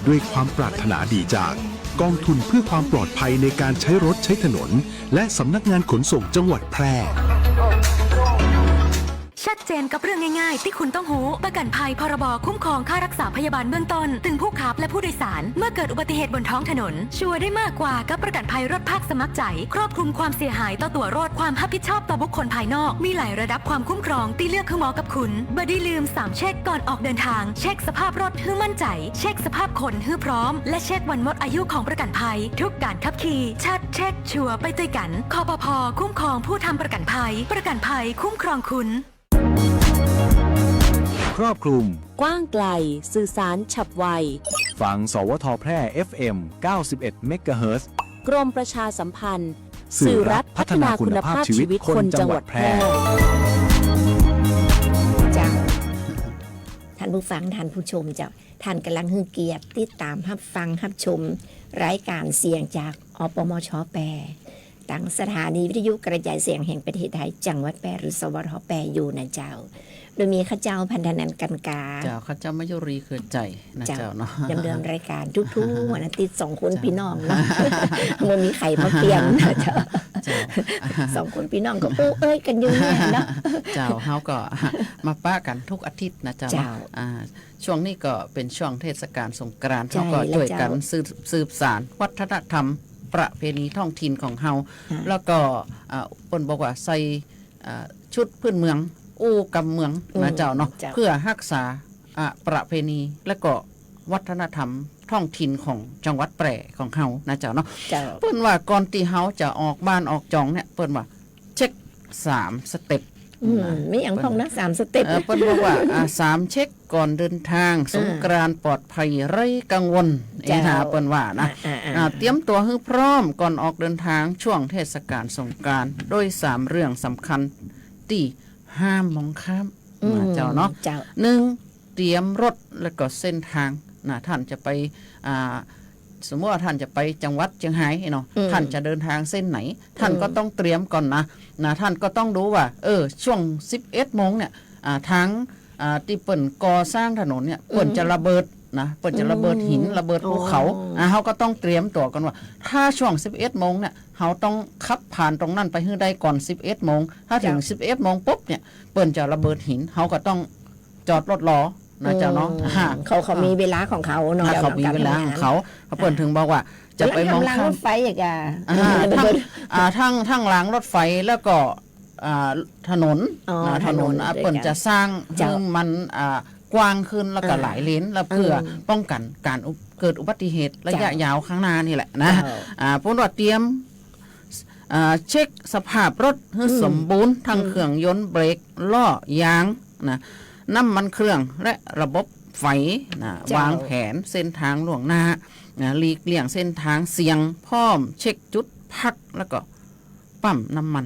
ด้วยความปรารถนาดีจากกองทุนเพื่อความปลอดภัยในการใช้รถใช้ถนน และสำนักงานขนส่งจังหวัดแพร่ ชัดเจนกับเรื่องง่ายๆ ตี้คุณต้องฮู้ ประกั๋นภัย พ.ร.บ. คุ้มครองค่ารักษาพยาบาลเบื้องต้น ตึงผู้ขับและผู้โดยสาร เมื่อเกิดอุบัติเหตุบนท้องถนน ชัวร์ได้มากกว่ากับประกั๋นภัยรถภาคสมัครใจ๋ ครอบคลุมความเสียหายต่อตั๋วรถ ความฮับผิดชอบต่อบุคคลภายนอก มีหลายระดับความคุ้มครองตี้เลือกหื้อเหมาะกับคุณ บ่ดีลืมสามเช็คก่อนออกเดินทาง เช็คสภาพรถหื้อมั่นใจ๋ เช็คสภาพคนหื้อพร้อม และเช็ควันหมดอายุของประกั๋นภัย ทุกการขับขี่ ชัด เช็ค ชัวร์ ไปตวยกั๋น คปภ. คุ้มครองผู้ทำประกั๋นภัย ประกั๋นภัยคุ้มครองคุณ ครอบคลุม กว้างไกล สื่อสารฉับไว ฟัง สวท แพร่ เอฟเอ็ม เก้าสิบเอ็ด เมกะเฮิรตซ์ กรมประชาสัมพันธ์ สื่อรัฐพัฒนาคุณภาพชีวิตคนจังหวัดแพร่ เจ้า ท่านผู้ฟัง ท่านผู้ชมเจ้า ท่านก่ำลังหื้อเกียรติติดต๋ามฮับฟังฮับชมรายก๋านเสียงจาก อปมช. แป้ ตังสถานีวิทยุกระจายเสียงแห่งประเทศไทย จังหวัดแป้ หรือ สวท. แป้ อยู่นะเจ้า โดยมีข้าเจ้าพันธนันท์ กันกา เจ้า ข้าเจ้ามายุรี เครือใจนะ เจ้า เจ้าเนาะ ดำเนินรายก๋านทุกๆวันอาทิตย์ สองคน เจ้า ปี้น้องเนาะ บ่มีใผมาเปลี่ยนนะเจ้า เจ้า สองคนปี้น้องก็อู้เอ้ยกั๋นอยู่เนี่ยเนาะ เจ้า เฮาก็มาปะกั๋นทุกอาทิตย์นะเจ้าเนาะ เจ้า อ่า ช่วงนี้ก็เป๋นช่วงเทศกาลสงกรานต์ ใจ้ เฮาก็จ้วยกั๋น แล้วเจ้า สืบ สืบสานวัฒนธรรมประเพณีท้องถิ่นของเฮา ฮะ แล้วก็ อ่า เปิ้นบอกว่าใส่ อ่า ชุดพื้นเมือง อู้กำเมือง อืม นะเจ้าเนาะ เจ้า เพื่อฮักษา อ่า ประเพณี และก็วัฒนธรรมท้องถิ่นของจังหวัดแป้ของเฮานะเจ้าเนาะ เจ้า เปิ้นว่าก่อนตี้เฮาจะออกบ้านออกจองเนี่ย เปิ้นว่าเช็คสามสเต็ป อืม นะ มีอะหยังพ่องนะ สามสเต็ป เอ่อ เปิ้นบอกว่า อ่า สามเช็คก่อนเดินทาง อ่า สงกรานต์ปลอดภัยไร้กังวล เจ้า เอ้ย ถ้าเปิ้นว่านะ อ่า อ่า อ่า อ่า เตรียมตั๋วหื้อพร้อมก่อนออกเดินทางช่วงเทศกาลสงกรานต์ โดยสามเรื่องสำคัญตี้ห้ามมองข้าม อืม นะเจ้าเนาะ เจ้า หนึ่ง เตรียมรถและก็เส้นทางนะ ท่านจะไป อ่า สมมุติว่าท่านจะไปจังหวัดเจียงฮายเนาะ อืม ท่านจะเดินทางเส้นไหน ท่านก็ อืม ต้องเตรียมก่อนนะ นะ ท่านก็ต้องดูว่า เออ ช่วงสิบเอ็ดโมงเนี่ย อ่า ทาง อ่า ตี้เปิ้นก่อสร้างถนนเนี่ย อืม เปิ้นจะระเบิดนะ เปิ้นจะระเบิดหิน อืม ระเบิดภูเขา อ๋อ อ่า เฮาก็ต้องเตรียมตั๋วก่อนว่า ถ้าช่วงสิบเอ็ดโมงเนี่ย เฮาต้องขับผ่านตรงนั้นไปหื้อได้ก่อนสิบเอ็ดโมง ถ้าเถิง เจ้า สิบเอ็ดโมงปุ๊บเนี่ย เปิ้นจะระเบิดหิน เฮาก็ต้องจอดรถรอนะเจ้าเนาะ อืม อ่า เขา เขามีเวลาของเขาเนาะ อ่า เขามีเวลาของเขา เปิ้นเถิงบอกว่าจะไปมองข้าม แล้วทางรางรถไฟอีกอะ อ่า ทาง อ่า ทาง ทางรางรถไฟแล้วก็ อ่า ถนน อ๋อ นะ ถนน ถนน อ่า ด้วยกัน เปิ้นจะสร้าง เจ้า หื้อมัน อ่า กว้างขึ้นแล้วก็ อ่า หลายเลน แล้วเพื่อ อืม ป้องกันการอุบ- เกิดอุบัติเหตุระยะ เจ้า ยาวข้างหน้านี่แหละนะ เจ้า อ่า เปิ้นว่าเตรียม อ่า เช็คสภาพรถหื้อ อืม สมบูรณ์ ทั้ง อืม เครื่องยนต์ เบรก ล้อ ยางนะ น้ำมันเครื่อง และระบบไฟนะ เจ้า วางแผนเส้นทางล่วงหน้านะ หลีกเลี่ยงเส้นทางเสี่ยง พร้อมเช็คจุดพัก แล้วก็ปั๊มน้ำมัน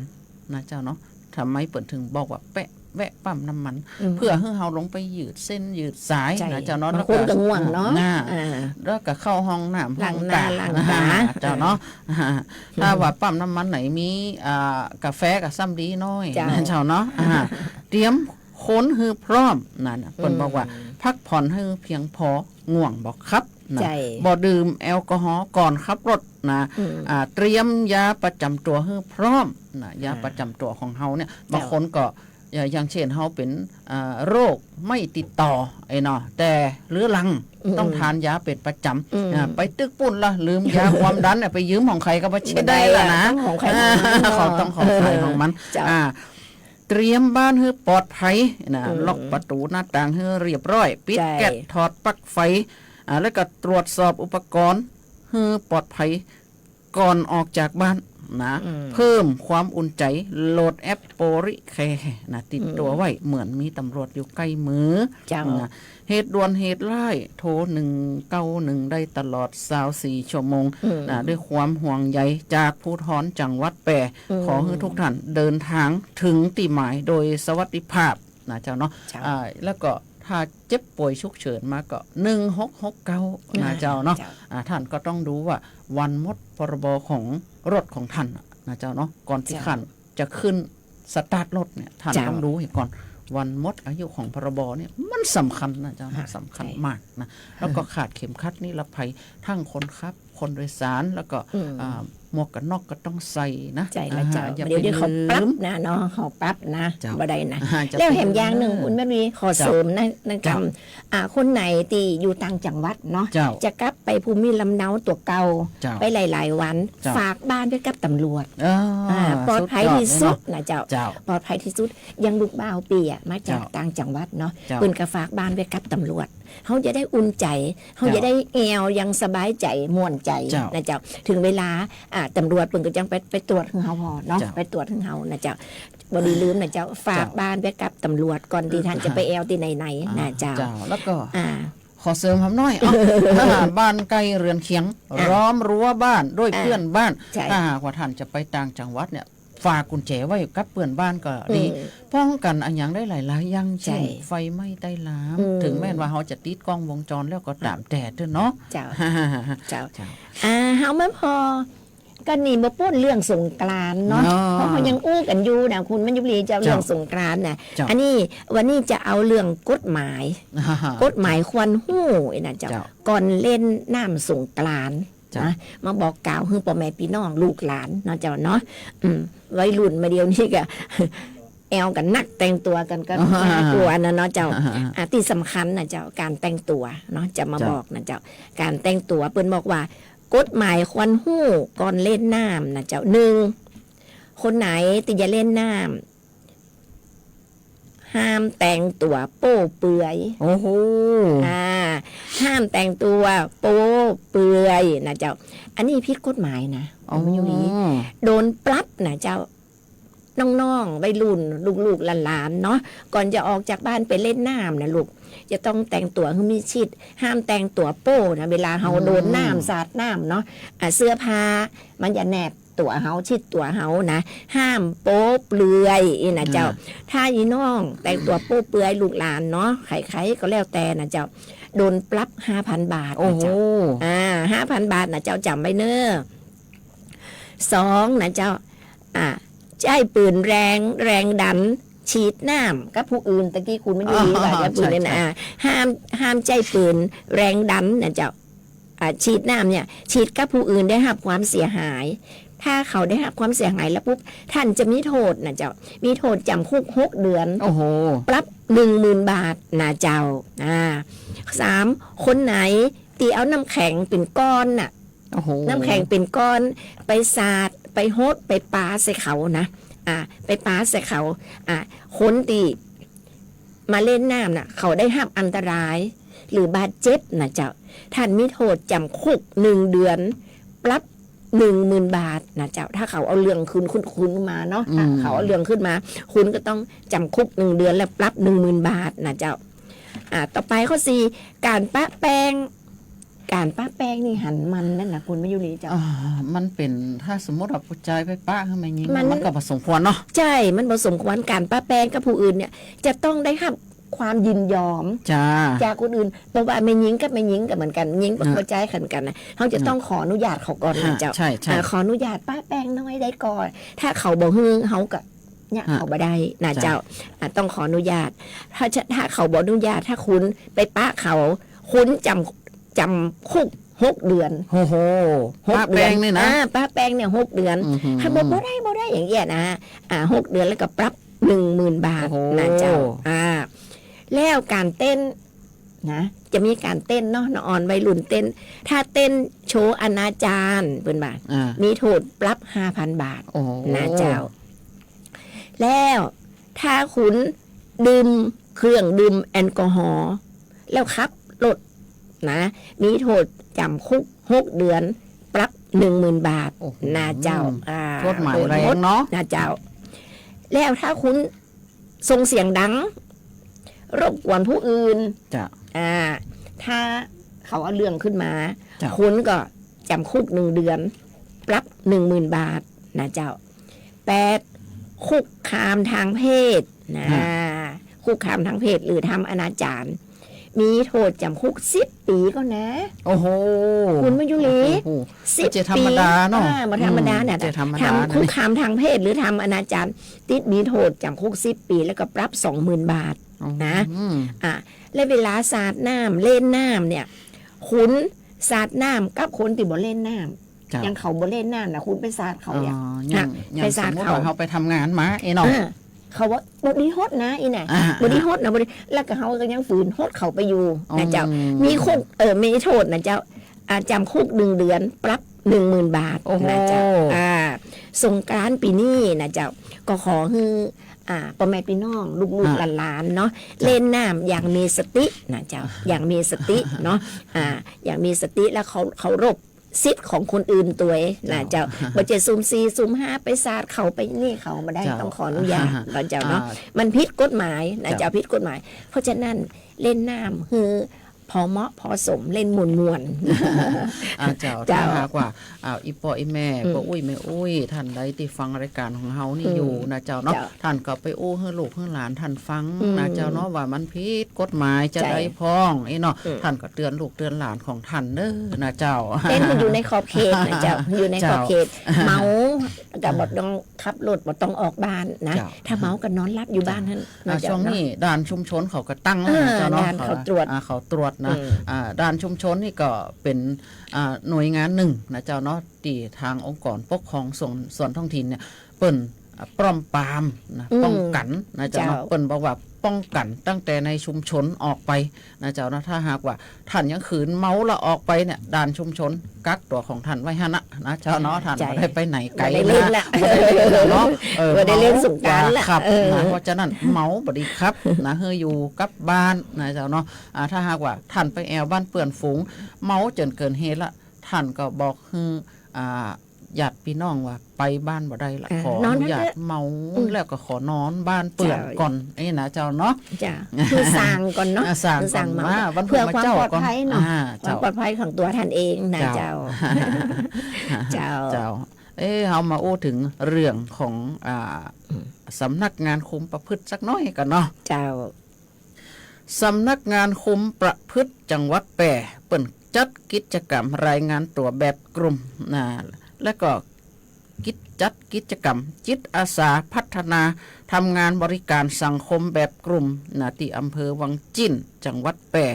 นะเจ้าเนาะ ทำไมเปิ้นเถิงบอกว่าแปะ แวะปั๊มน้ำมัน อืม เพื่อหื้อเฮาลงไปยืดเส้นยืดสาย ใช่ นะเจ้าเนาะ บางคนก็ง่วงเนาะ แล้วก็ อ่า อ่า แล้วก็เข้าห้องน้ำ ล้างหน้า ห้องตา ล้างตา อ่า เจ้าเนาะ อ่า ถ้าว่าปั๊มน้ำมันไหนมี อ่า กาแฟก็ซ้ำดีหน้อย เจ้า นะเจ้าเนาะ อ่า เตรียมคนหื้อพร้อม นั่นน่ะ เปิ้นบอกว่า อืม พักผ่อนหื้อเพียงพอ ง่วงบ่ขับ นะ ใช่ บ่ดื่มแอลกอฮอล์ก่อนขับรถนะ อืม อ่า เตรียมยาประจำตั๋วหื้อพร้อมนะ ยา อ่า ประจำตั๋วของเฮาเนี่ย เจ้า บางคนก็ อย่า- อย่างเช่น เฮาเป๋น อ่า โรคไม่ติดต่อ ไอ้เนาะ แต่เรื้อรัง อืม ต้องทานยาเป๋นประจำ อืม อ่า ไปตึกปู้นละ ลืมยาความดันเนี่ย ไปยืมของใผก็บ่ใช้ได้ละนะ บ่ได้ละ ต้องของใผของมัน อ่า เนาะ เขาต้องของใผของมัน เจ้า อ่า เตรียมบ้านหื้อปลอดภัยนะ อืม ล็อกประตู๋หน้าต่างหื้อเรียบร้อย ปิด ใช่ แก๊ส ถอดปลั๊กไฟ อ่า แล้วก็ตรวจสอบอุปกรณ์หื้อปลอดภัยก่อนออกจากบ้านนะ อืม เพิ่มความอุ่นใจ โหลดแอปโปลิแคร์นะ ติดตั๋ว อืม ไว้ เหมือนมีตำรวจอยู่ใก้มือ เจ้า นะ เหตุด่วนเหตุร้าย โทร หนึ่งเก้าหนึ่ง ได้ตลอด ซาวสี่ ชั่วโมง อืม นะ ด้วยความห่วงใยจากภูธรจังหวัดแป้ อืม ขอหื้อทุกท่านเดินทางถึงตี้หมายโดยสวัสดิภาพนะเจ้าเนาะ เจ้า อ่า แล้วก็ถ้าเจ็บป่วยฉุกเฉินมาก็ หนึ่งหกหกเก้า นะ อ่า เจ้าเนาะ เจ้า อ่า ท่านก็ต้องดูว่าวันหมด พ.ร.บ. ของรถของท่านนะเจ้าเนาะ ก่อนตี้ เจ้า ท่านจะขึ้นสตาร์ทรถเนี่ย ท่าน เจ้า ต้องดูให้ก่อน วันหมดอายุของ พรบ เนี่ย มันสำคัญนะเจ้านะ ค่ะ สำคัญ ใช่ มากนะ แล้วก็คาดเข็มขัดนิรภัย ทั้งคนขับ คนโดยสาร แล้วก็ อืม อ่า หมวกกันน็อกก็ต้องใส่นะ ใช่แล้วเจ้า อ่า อย่า เดี๋ยว ไป เดี๋ยวเขา ลืม ปรับนะเนาะ เขาปรับนะ เจ้า บ่ได้นะ อ่า จะ แล้วแหมอย่างหนึ่ง ไปลืม คุณแม่วี ขอ เจ้า เสริมนะ นะ เจ้า กำ อ่า คนไหนตี้อยู่ต่างจังหวัดเนาะ เจ้า จะกลับไปภูมิลำเนาตั๋วเก่า เจ้า ไปหลายๆ วัน เจ้า ฝากบ้านไว้กับตำรวจ อ่า อ่า ปลอดภัยที่สุดนะเจ้า สุดยอดเลยเนาะ เจ้า เจ้า ปลอดภัยที่สุด อย่างลูกบ่าวปี้อะ มาจาก เจ้า ต่างจังหวัดเนาะ เจ้า เปิ้นก็ฝากบ้านไว้กับตำรวจ เฮาจะได้อุ่นใจ๋ เฮา เจ้า จะได้แอ่วอย่างสบายใจ๋ ม่วนใจ๋ เจ้า นะเจ้า เถิงเวลา อ่า ตำรวจเปิ้นก็จั่งไป ไปตรวจหื้อเฮาผ่อเนาะ เจ้า ไปตรวจหื้อเฮานะเจ้า บ่ดีลืมนะเจ้า ฝาก เจ้า บ้านไว้กับตำรวจก่อนตี้ อ่า ท่านจะไปแอ่วตี้ไหนๆ อ่า นะเจ้า เจ้า แล้วก็ อ่า ขอเสริมหำน้อย เอ้า ถ้าบ้านใก้เรือนเคียง อ่า ล้อมรั้วบ้านด้วย อ่า เปื้อนบ้าน ใช่ ถ้าหากว่าท่านจะไปต่างจังหวัดเนี่ย ฝากกุญแจไว้กับเปื้อนบ้านก็ดี อืม ป้องกันอะหยังได้หลายๆ อย่าง เจ้น ใช่ ไฟไหม้ใต้ลาม อืม เถิงแม่นว่าเฮาจะติดกล้องวงจรแล้วก็ต๋าม อ่ะ แต่เตื้อเนาะ เจ้า เจ้า เจ้า อ่า เฮามาผ่อ ก็หนีบ่ป๊นเรื่องสงกรานต์เนาะ เนาะ เพราะเฮายังอู้กั๋นอยู่นะ คุณมายุรี เจ้า เจ้า เรื่องสงกรานต์นะ เจ้า อันนี้ วันนี้จะเอาเรื่องกฎหมาย อ่าฮะ กฎหมายควรฮู้นะเจ้า เจ้า ก่อนเล่นน้ำสงกรานต์ เจ้า นะ มาบอกกล่าวหื้อป้อแม่ปี้น้องลูกหลานเนาะเจ้าเนาะ อืม วัยรุ่นมาเดี๋ยวนี้ก็ แอ่วกั๋นนัก แต่งตั๋วกั๋นก็ อ่าฮะ น่ากลัวนะเนาะเจ้า อ่าฮะ อ่ะ ตี้สำคัญนะเจ้า ก๋านแต่งตั๋วเนาะ จะมา เจ้า บอกนะเจ้า ก๋านแต่งตั๋วเปิ้นบอกว่า กฎหมายควรฮู้ก่อนเล่นน้ำนะเจ้า หนึ่ง คนไหนตี้จะเล่นน้ำ ห้ามแต่งตั๋วโป๊เปลือย โอ้โห อ่า ห้ามแต่งตั๋วโป๊เปลือยนะเจ้า อันนี้ผิดกฎหมายนะ อ๋อ มันอยู่นี่ โดนปรับนะเจ้า น้องๆ วัยรุ่น ลูกๆ หลานๆ เนาะ ก่อนจะออกจากบ้านไปเล่นน้ำนะลูก จะต้องแต่งตั๋วหื้อมิดชิด ห้ามแต่งตั๋วโป๊นะ เวลาเฮา อืม โดนน้ำสาดน้ำเนาะ อ่ะ เสื้อผ้ามันจะแนบ ตั๋วเฮา ชิดตั๋วเฮานะ ห้ามโป๊เปลือยอี้นะเจ้า อ่า ถ้าอีน้องแต่งตั๋วโป๊เปลือยลูกหลานเนาะ ใครๆ ก็แล้วแต่นะเจ้า โดนปรับห้าพันบาทนะเจ้า โอ้โห อ่า ห้าพันบาทนะเจ้า จ๋ำไว้เน้อ สองนะเจ้า อ่า ใจ๊ปืนแรง แรงดัน ฉีดน้ำกับผู้อื่น ตะกี้คุณมายุรีว่า อ๋อ ใจ๊ปืนเนี่ยนะ ใช่ ใช่ อ่า ห้าม ห้ามใจ๊ปืนแรงดันนะเจ้า อ่า ฉีดน้ำเนี่ย ฉีดกับผู้อื่นได้ฮับความเสียหาย ถ้าเขาได้ฮับความเสียหายแล้วปุ๊บ ท่านจะมีโทษนะเจ้า มีโทษจ๋ำคุกหกเดือน โอ้โห ปรับหนึ่งหมื่นบาทนะเจ้า อ่า สาม คนไหนตี้เอาน้ำแข็งเป๋นก้อนน่ะ โอ้โห น้ำแข็งเป๋นก้อน ไปสาด ไปหด ไปปาใส่เขานะ อ่า ไปปาใส่เขา อ่า คนตี้ มาเล่นน้ำน่ะ เขาได้ฮับอันตราย หรือบาดเจ็บนะเจ้า ท่านมีโทษจ๋ำคุกหนึ่งเดือน ปรับหนึ่งหมื่นบาทนะเจ้า ถ้าเขาเอาเรื่องคืนคุณ คุณมาเนาะ อืม ถ้าเขาเอาเรื่องขึ้นมา คุณก็ต้องจ๋ำคุกหนึ่งเดือน และปรับหนึ่งหมื่นบาทนะเจ้า อ่า ต่อไปข้อสี่ ก๋านปะแป้ง ก๋านปะแป้งนี่หันมันนั่นนะ คุณมายุรีเจ้า อ่า มันเป๋น ถ้าสมมุติว่าผู้จายไปปะหื้อแม่ญิง มัน มันก็บ่สมควรเนาะ ใจ้ มันบ่สมควร ก๋านปะแป้งกับผู้อื่นเนี่ย จะต้องได้ฮับความยินยอม จ้า จากคนอื่น เพราะว่าแม่ญิงกับแม่ญิงก็เหมือนกั๋น ญิงกับ อ่า ผู้จายขันกั๋นนะ เฮาจะต้อง อ่า ขออนุญาตเขาก่อนนะเจ้า ใจ้ ใจ้ อ่า ขออนุญาตปะแป้งน้อยได้ก่อ ถ้าเขาบ่หื้อ เฮาก็ เนี่ย ฮะ เขาบ่ได้นะ จ้ะ เจ้า อ่ะ ต้องขออนุญาต ถ้า ถ้าเขาบ่อนุญาต ถ้าคุณไปปะเขา คุณจ๋ำ จ๋ำคุกหกเดือน โอ้โห หกเดือน ปะแป้งนี่นะ อ่า ปะแป้งเนี่ยหกเดือน อือหือ ถ้าบอกบ่ได้ บ่ได้อย่างเงี้ยนะ อ่า หกเดือนแล้วก็ปรับหนึ่งหมื่นบาท โอ้โห นะเจ้า อ่า แล้วก๋านเต้น นะ จะมีก๋านเต้นเนาะ น้องออนวัยรุ่นเต้น ถ้าเต้นโชว์อนาจาร เปิ้นว่า อ่า มีโทษปรับห้าพันบาท โอ้โห นะเจ้า แล้วถ้าคุณดื่มเครื่องดื่มแอลกอฮอล์แล้วขับรถนะ มีโทษจ๋ำคุกหกเดือน ปรับหนึ่งหมื่นบาท โอ้โห นะเจ้า อ่า โทษหมายแรงเนาะ โดนหมดนะเจ้า แล้วถ้าคุณ ส่งเสียงดัง รบกวนผู้อื่น จ้ะ อ่า ถ้าเขาเอาเรื่องขึ้นมา จ้ะ คุณก็จ๋ำคุกหนึ่งเดือน ปรับหนึ่งหมื่นบาทนะเจ้า แปด คุกคามทางเพศนะ ฮะ คุกคามทางเพศหรือทำอนาจาร มีโต้ษจ๋ำคุกสิบปี๋ก่อนะ โอ้โห คุณมายุรี โอ้โห สิบปี๋ บ่ธรรมดาเนาะ อ่า บ่ธรรมดาเนี่ย อืม บ่ธรรมดา ทำคุกคามทางเพศหรือทำอนาจารติดมีโต้ษจ๋ำคุกสิบปี๋ แล้วก็ปรับสองหมื่นบาทนะ อืม อ่ะ และเวลาสาดน้ำ เล่นน้ำเนี่ย คุณสาดน้ำกับคนตี้บ่เล่นน้ำ เจ้า อย่างเขาบ่เล่นน้ำนะ คุณไปสาดเขาเนี่ย อ๋อ อย่าง นะ อย่าง ไปสาด สมมุติ เขา ว่าเฮาไปทำงานมา เอ้เนาะ อ่า เขาว่าบ่ดีฮดนะ อี้น่ะ อ่า บ่ดีฮดนะ บ่ดี แล้วก็เฮาก็ยังฝืนฮดเขาไปอยู่นะเจ้า อืม มีคุก เอ่อ มีโต้ษนะเจ้า อ่า จ๋ำคุกหนึ่งเดือน ปรับหนึ่งหมื่นบาท โอ้โห นะเจ้า อ่า สงกรานต์ปี๋นี้นะเจ้า ก็ขอหื้อ อ่า ป้อแม่ปี้น้อง ลูกๆ อ่า หลานๆ เนาะ เจ้า เล่นน้ำอย่างมีสตินะเจ้า อย่างมีสติเนาะ อ่า อย่างมีสติ แล้วเคา- เคารพ สิทธิ์ของคนอื่นตวยนะเจ้า เจ้า บ่ใจ้ซุ่มสี่ซุ่มห้าไปสาดเขาไปนี่เขาบ่ได้ เจ้า ต้องขออนุญาตนะเจ้าเนาะ อ่า มันผิดกฎหมายนะเจ้า เจ้า ผิดกฎหมาย เพราะฉะนั้นเล่นน้ำหื้อพอเหมาะพอสม เล่นม่วนๆ อ่า เจ้า เจ้า ถ้าหากว่า อ่า อี่ป้ออี่แม่ อืม ป้ออุ๊ยแม่อุ๊ย ท่านใดตี้ฟังรายก๋านของเฮานี่ อืม อยู่นะเจ้าเนาะ เจ้า ท่านก็ไปอู้หื้อลูกหื้อหลานท่านฟัง อืม นะเจ้าเนาะ ว่ามันผิดกฎหมายจะ ใจ้ ใดพ่อง อี้เนาะ อืม ท่านก็เตื๋อนลูกเตื๋อนหลานของท่านเน้อนะเจ้า เล่นมันอยู่ในขอบเขตนะเจ้า อยู่ในขอบเขต เจ้า เมาก็บ่ต้องขับรถ บ่ต้องออกบ้านนะ เจ้า ถ้าเมาก็นอนหลับอยู่บ้านหั้น อ่า นะเจ้า ช่วงนี้ เนาะ ด่านชุมชนเขาก็ตั้งแล้วนะเจ้าเนาะ เออ ด่านเขาตรวจ อ่า เขาตรวจนะ อืม อ่า ด่านชุมชนนี่ก็เป๋น อ่า หน่วยงานนึ่งนะเจ้าเนาะ ตี้ทางองค์กรปกครองส่วน- ส่วนท้องถิ่นเนี่ย เปิ้น อ่า ป้องปรามนะ อืม ป้องกั๋นนะเจ้าเนาะ เจ้า เปิ้นบอกว่าป้องกั๋นตั้งแต่ในชุมชนออกไปนะเจ้าเนาะ ถ้าหากว่าท่านยังขืนเมาแล้วออกไปเนี่ย ด่านชุมชนกักตั๋วของท่านไว้หั้นนะ นะเจ้าเนาะ อ่า ท่าน ใจ้ บ่ได้ไปไหนไก๋ บ่ได้เล่นละ บ่ได้เล่นละเนาะ เออ บ่ได้เล่นสงกรานต์ละ เมาอย่าขับ เออ นะ เพราะฉะนั้นเมาบ่ดีขับนะ หื้ออยู่กับบ้านนะเจ้าเนาะ อ่า ถ้าหากว่าท่านไปแอ่วบ้านเปื้อนฝูง เมาจ๋นเกินเหตุละ ท่านก็บอกหื้อ อ่า ญาติปี้น้องว่าไปบ้านบ่ได้ละ เออ ขออนุญาต นอนหั้นเต๊อะ เมา อืม แล้วก็ขอนอนบ้านเปื้อน เจ้า ก่อน อี้นะเจ้าเนาะ เจ้า คือสั่งก่อนเนาะ อ่า สั่งก่อน คือสั่งเมา ว่าวัน เพื่อความปลอดภัยเนาะ อ่า เจ้า ความปลอดภัยของตั๋วท่านเองนะ เจ้า เจ้า เจ้า เจ้า เอ๊ะ เฮามาอู้เถิงเรื่องของ อ่า อืม สำนักงานคุมประพฤติสักหน้อยก่อนเนาะ เจ้า สำนักงานคุมประพฤติจังหวัดแป้ เปิ้นจัดกิจกรรมรายงานตั๋วแบบกลุ่มนะ และก็กิจ- จัดกิจกรรมจิตอาสาพัฒนาทำงานบริการสังคมแบบกลุ่มนะ ตี้อำเภอวังจิ่น จังหวัดแป้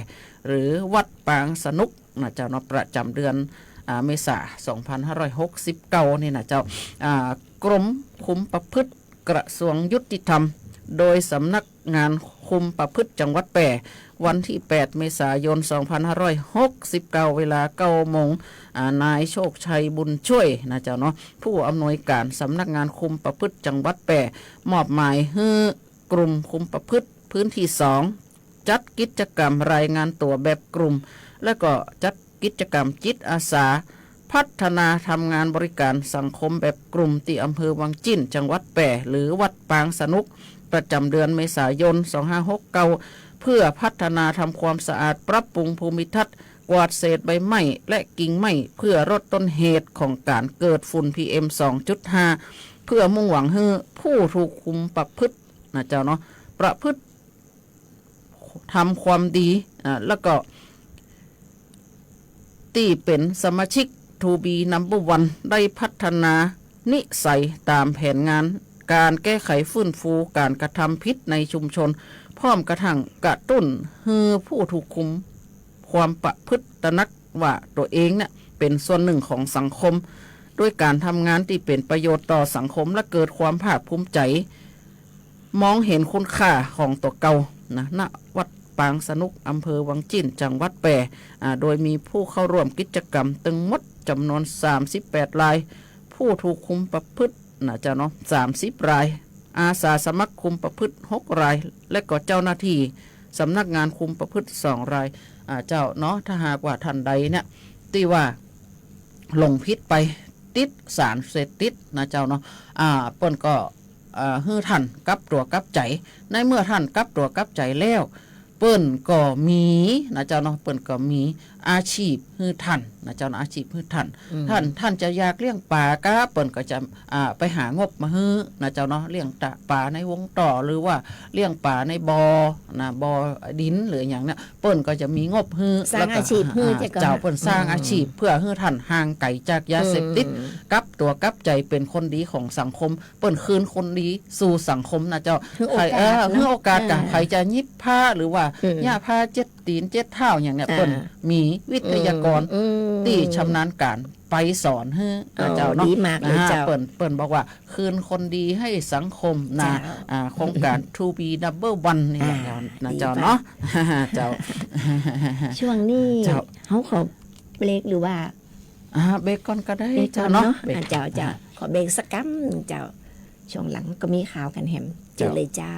หรือวัดปางสนุกนะเจ้าเนาะ ประจ๋ำเดือน อ่า เมษา สองพันห้าร้อยหกสิบเก้า นี่นะเจ้า อ่า กรมคุมประพฤติ กระทรวงยุติธรรม โดยสำนักงานคุมประพฤติจังหวัดแป้ วันตี้ แปด เมษายน สองพันห้าร้อยหกสิบเก้า เวลา เก้า โมง อ่า นายโชคชัย บุญช่วย นะเจ้าเนาะ ผู้อำนวยการสำนักงานคุมประพฤติจังหวัดแป้ มอบหมายหื้อกลุ่มคุมประพฤติพื้นที่สอง จัดกิจกรรมรายงานตั๋วแบบกลุ่ม และก็จัดกิจกรรมจิตอาสา พัฒนาทำงานบริการสังคมแบบกลุ่มตี้อำเภอวังจิ่น จังหวัดแป้ หรือวัดปางสนุก ประจ๋ำเดือนเมษายน สองห้าหกเก้า เพื่อพัฒนาทำความสะอาด ปรับปรุงภูมิทัศน์ กวาดเศษใบไม้และกิ่งไม้ เพื่อลดต้นเหตุของก๋านเกิดฝุ่น พีเอ็ม สองจุดห้า เพื่อมุ่งหวังหื้อผู้ถูกคุมประพฤติ นะเจ้าเนาะ ประพฤติ ทำความดี อ่า แล้วก็ตี้เป๋นสมาชิก ทูบี นัมเบอร์วัน ได้พัฒนานิสัยต๋ามแผนงาน ก๋านแก้ไขฟื้นฟูก๋านกระทำผิดในชุมชน พร้อมกระทั่งกระตุ้นหื้อผู้ถูกคุมความประพฤติตระหนักว่าตั๋วเองเนี่ยเป๋นส่วนนึ่งของสังคม ด้วยก๋านทำงานตี้เป๋นประโยชน์ต่อสังคม และเกิดความภาคภูมิใจ๋ มองเห็นคุณค่าของตั๋วเก่านะ ณ วัดปางสนุก อำเภอวังจิ่น จังหวัดแป้ อ่า โดยมีผู้เข้าร่วมกิจกรรมตึงหมดจ๋ำนวน สามสิบแปด ราย ผู้ถูกคุมประพฤติ นะเจ้าเนาะ สามสิบ ราย อาสาสมัครคุมประพฤติ หก ราย และก็เจ้าหน้าตี้สำนักงานคุมประพฤติ สอง ราย อ่า เจ้าเนาะ ถ้าหากว่าท่านใดเนี่ย ตี้ว่าหลงผิดไป ติดสารเสพติด นะเจ้าเนาะ อ่า เปิ้นก็ เอ่อ หื้อท่านกลับตั๋วกลับใจ๋ ในเมื่อท่านกลับตั๋วกลับใจ๋แล้ว เปิ้นก็มีนะเจ้าเนาะ เปิ้นก็มีอาชีพหื้อท่านนะเจ้าเนาะ อาชีพหื้อท่าน อืม ท่าน ท่านจะอยากเลี้ยงป๋าก็ เปิ้นก็จะ อ่า ไปหางบมาหื้อนะเจ้าเนาะ เลี้ยงตะป๋าในวงต่อ หรือว่าเลี้ยงป๋าในบ่อนะ บ่อดินหรืออย่างเนี้ย เปิ้นก็จะมีงบหื้อ สร้าง แล้วก็ อาชีพหื้อ อ่า เจ้าก่อน เจ้า เปิ้นสร้าง อืม อาชีพเพื่อหื้อท่านห่างไกลจากยาเสพติด อืม กลับตั๋วกลับใจ๋เป๋นคนดีของสังคม เปิ้นคืนคนดีสู่สังคมนะเจ้า หื้อโอกาส ใผ เอ่อ เนาะ หื้อโอกาส อ่า กับใผจะหยิบผ้าหรือว่า อืม หญ้าผ้าเจ็ดตี๋นเจ็ดเท้าอย่างเนี้ย อ่า เปิ้นมีวิทยากร อืม ตี้ชำนาญก๋านไปสอนหื้อนะเจ้าเนาะ อ๋อ ดีมากเลยเจ้า อ่า เปิ้น เปิ้นบอกว่าคืนคนดีหื้อสังคมนะ เจ้า อ่า โครงก๋าน To Be Number One นี่แหละ อ่า นะเจ้าเนาะ ดีมาก เจ้า ช่วงนี้ เจ้า เฮาขอเบรกหรือว่า อ่า เบรกก่อนก็ได้ เบรกก่อน เจ้าเนาะ เนาะ เบรก อ่า เจ้า เจ้า อ่า ขอเบรกสักกำเจ้า ช่วงหลังก็มีข่าวกั๋นแหม เจ้า เจ้าเลยเจ้า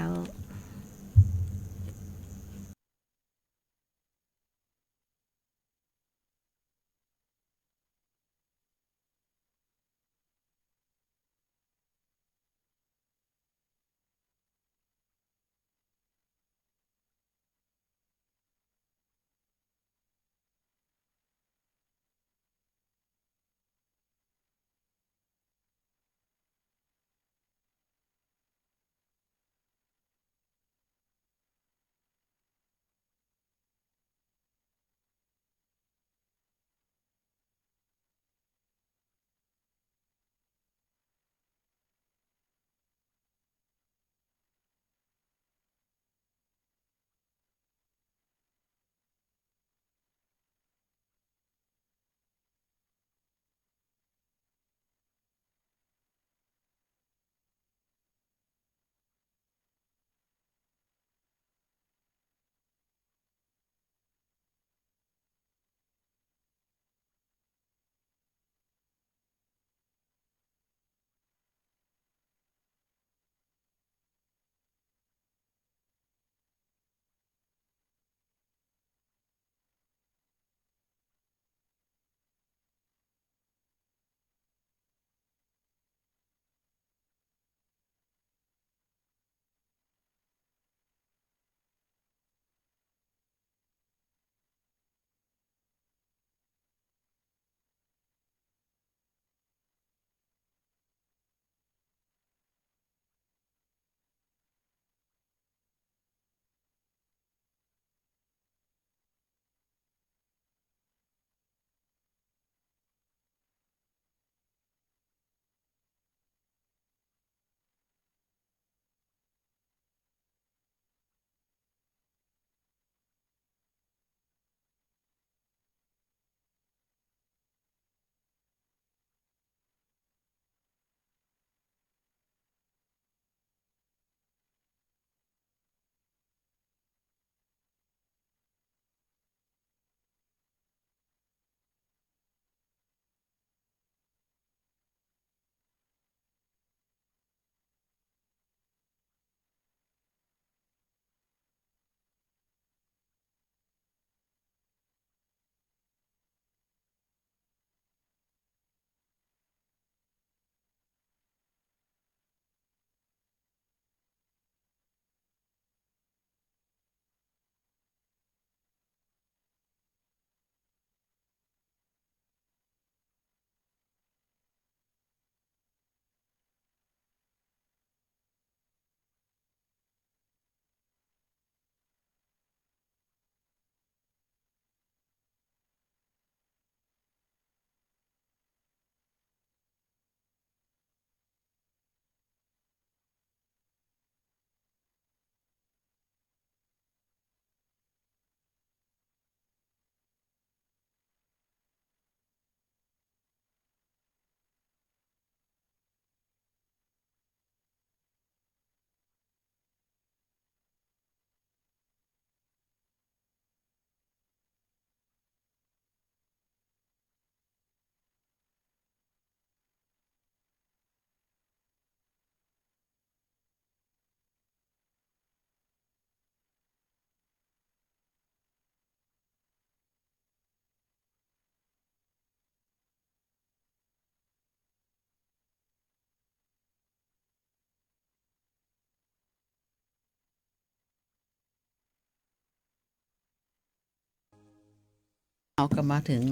ก็มาเถิง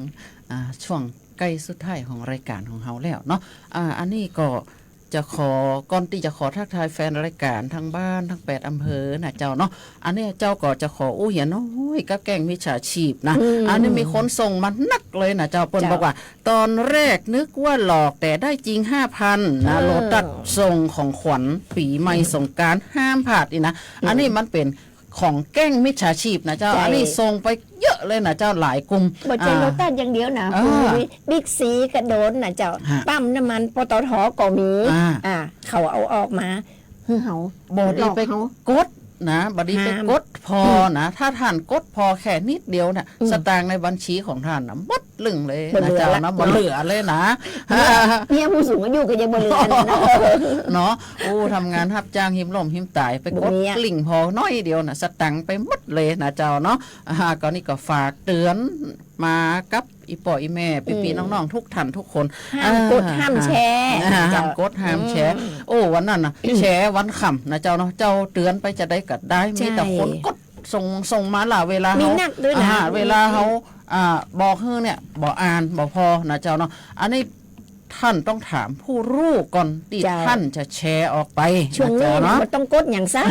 อ่า ช่วงใก้สุดท้ายของรายก๋านของเฮาแล้วเนาะ อ่า อันนี้ก็จะขอ ก่อนตี้จะขอทักทายแฟนรายก๋านตางบ้านตางแปดอำเภอนะเจ้าเนาะ อันนี้เจ้าก็จะขออู้เหียน้อยกับแก๊งมิจฉาชีพนะ อืม อันนี้มีคนส่งมานักเลยนะเจ้า เปิ้น เจ้า บอกว่า ตอนแรกนึกว่าหลอกแต่ได้จริงห้าพันนะ เออ โลตัสส่งของขวัญปี๋ใหม่สงกรานต์ห้ามพลาดนี่นะ อืม อันนี้มันเป๋นของแก๊งมิจฉาชีพนะเจ้า ใจ้ อันนี้ส่งไปเยอะเลยนะเจ้า หลายกลุ่ม บ่ใจ้ อ่า โลตัสอย่างเดียวนะ อ่า คุณ บิ๊กซีก็โดนนะเจ้า ฮะ ปั๊มน้ำมัน ปตท ก็มี อ่า อ่า เขาเอาออกมาหื้อเฮา บ่ดี หลอก ไป เฮา กดนะ บ่ดีไป ห้าม กดผ่อนนะ ถ้าต้านกดผ่อนแค่นิดเดียวเนี่ย อืม สตางค์ในบัญชีของต้านนะหมดลึ่งเลย บ่เหลือ นะเจ้า ละ นะ บ่เหลือเลยนะ เมีย เมียผู้สูงอายุก็ยังบ่เหลือเลยนะ เนาะ โอ้ ทำงานฮับจ้างหิ้มล้มหิ้มต๋าย ไปกด บ่มีอะ กริ่งผ่อนน้อยเดียวนะ สตางค์ไปหมดเลยนะเจ้าเนาะ อ่า ก็นี่ก็ฝากเตื๋อนมากับอี่ป้ออี่แม่ ปี้ๆ อืม น้องๆ ทุกท่านทุกคน ห้ามกด อ่า ห้ามแชร์ อ่า นะเจ้า ห้ามกดห้ามแชร์ อืม โอ้ วันนั้นนะ แชร์วันค่ำนะเจ้าเนาะ เจ้าเตื๋อนไปจาใดก็ได้ ใจ้ มีแต่คนกดส่ง ส่งมาละ เวลา มี เฮา นักด้วยนะ อ่า เวลาเฮา อืม อ่า บอกหื้อเนี่ย บ่อ่าน บ่ผ่อนะเจ้าเนาะ อันนี้ต้านต้องถามผู้ฮู้ก่อนตี้ เจ้า ต้านจะแชร์ออกไป ช่วงนี้ นะเจ้าเนาะ บ่ต้องกดหยังสัก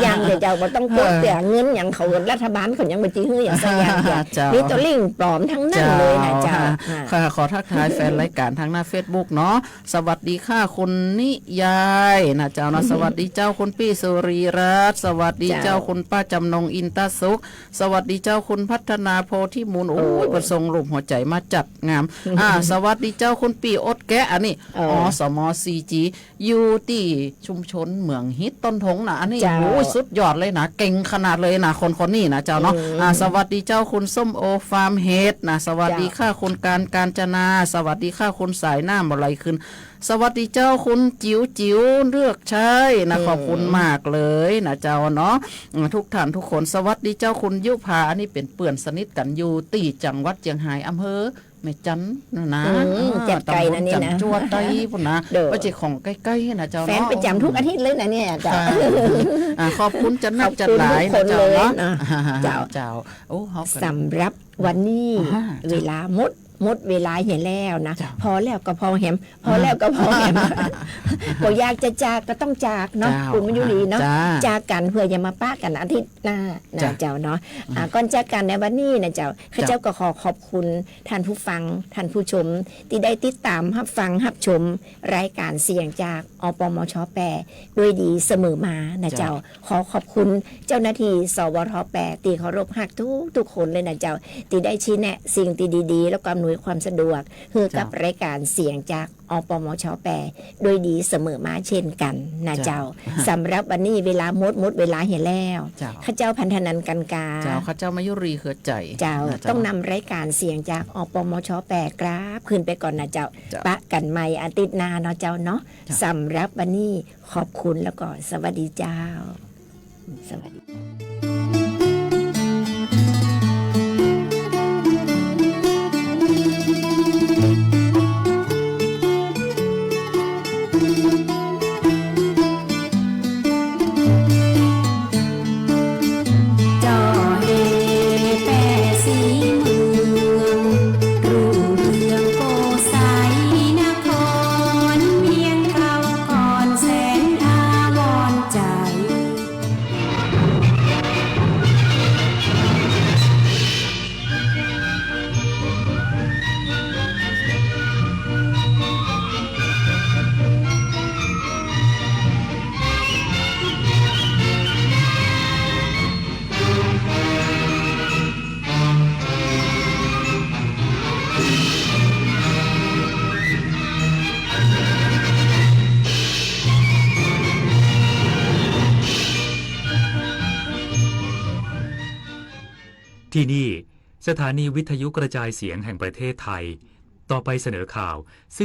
อย่างเจ้า บ่ต้องกด เออ เสียเงินหยังเขา รัฐบาลเขายังบ่จีหื้อหยังสักอย่างเจ้า เจ้า มีแต่ลิงก์ปลอมตังนั้นเลยนะเจ้า เจ้า อ่า ค่ะ ขอทักทายแฟนรายก๋านตางหน้าเฟซบุ๊กเนาะ สวัสดีค่ะคุณนิยายนะเจ้าเนาะ สวัสดีเจ้าคุณปี้สุรีรัตน์ สวัสดีเจ้า เจ้าคุณป้าจำนงอินตสุข สวัสดีเจ้าคุณพัฒนาโพธิมูล โอ้ย โอ้ย เปิ้นส่งรูปหัวใจ๋มาจัดงาม อ่า สวัสดีเจ้าคุณปี้อดแกะ อันนี้ เออ อสม ซีจี อยู่ตี้ชุมชนเหมืองฮิตต้นทงนะ อันนี้ เจ้า โอ้ย สุดยอดเลยนะ เก่งขนาดเลยนะ คนคนนี้นะเจ้าเนาะ อืม อ่า สวัสดีเจ้าคุณส้มโอฟาร์มเฮดนะ สวัสดี เจ้า ค่ะคุณการ กาญจนา สวัสดีค่ะคุณสายน้ำบ่ไหลขึ้น สวัสดีเจ้าคุณจิ๋วจิ๋วเลือกใช้นะ อืม ขอบคุณมากเลยนะเจ้าเนาะ อืม ทุกท่านทุกคน สวัสดีเจ้าคุณยุภา อันนี้เป๋นเปื้อนสนิทกั๋นอยู่ตี้จังหวัดเจียงฮาย อำเภอแม่จันทน์นะนะ อืม อ่า จัดไกลนะเนี่ยนะ ตำบลจันทน์จั่วไตรปุ้นนะ เด้อ บ่ใจ้ของใก้ๆ นะเจ้าเนาะ แฟนประจ๋ำทุกอาทิตย์เลยนะเนี่ยเจ้า ค่ะ อ่า ขอบคุณจัดนักจัดหลายนะเจ้าเนาะ ขอบคุณทุกคนเลยนะ เจ้า เจ้า โอ้ เฮากั๋น สำหรับวันนี้ อ่า เจ้า เวลาหมด หมดเวลาเหียแล้วนะ เจ้า ผ่อแล้วก็ผ่อแหม ผ่อแล้วก็ผ่อแหม อ่า บ่อยากจะจากก็ต้องจากเนาะ เจ้า คุณมยุรีเนาะ จ้า จากกั๋นเปื้อจะมาปะกั๋นอาทิตย์หน้านะ เจ้า เจ้าเนาะ อืม อ่า ก่อนจากกั๋นในวันนี้นะเจ้า เจ้า ข้าเจ้าก็ขอขอบคุณท่านผู้ฟัง ท่านผู้ชม ตี้ได้ติดต๋ามฮับฟังฮับชมรายก๋านเสียงจาก อปมช. แปด ด้วยดีเสมอมานะเจ้า เจ้า ขอขอบคุณเจ้าหน้าตี้ สวท. แปด ตี้เคารพฮักทุกๆ คนเลยนะเจ้า ตี้ได้ชี้แนะสิ่งตี้ดีๆ แล้วก็อำนวยความสะดวกหื้อกับ เจ้า รายก๋านเสียงจาก อปมช. แปด ด้วยดีเสมอมาเช่นกั๋นนะเจ้า เจ้า สำหรับวันนี้เวลาหมด หมดเวลาเหียแล้ว เจ้า ข้าเจ้าพันธนันท์ กันกา เจ้า ข้าเจ้ามยุรี เครือใจ๋ เจ้า นะเจ้า ต้องนำรายก๋านเสียงจาก อปมช. แปด กราบคืนไปก่อนนะเจ้า เจ้า ปะกั๋นใหม่อาทิตย์หน้าเนาะเจ้าเนาะ เจ้า สำหรับวันนี้ ขอบคุณแล้วก็สวัสดีเจ้า สวัสดี จ่อแห่แป้ศรีเมือง รุ่งเรืองโกไสยนคร เวียงเก่าก่อนแสนอาวรณ์ใจ ที่นี่ สถานีวิทยุกระจายเสียงแห่งประเทศไทย ต่อไปเสนอข่าว ซึ่ง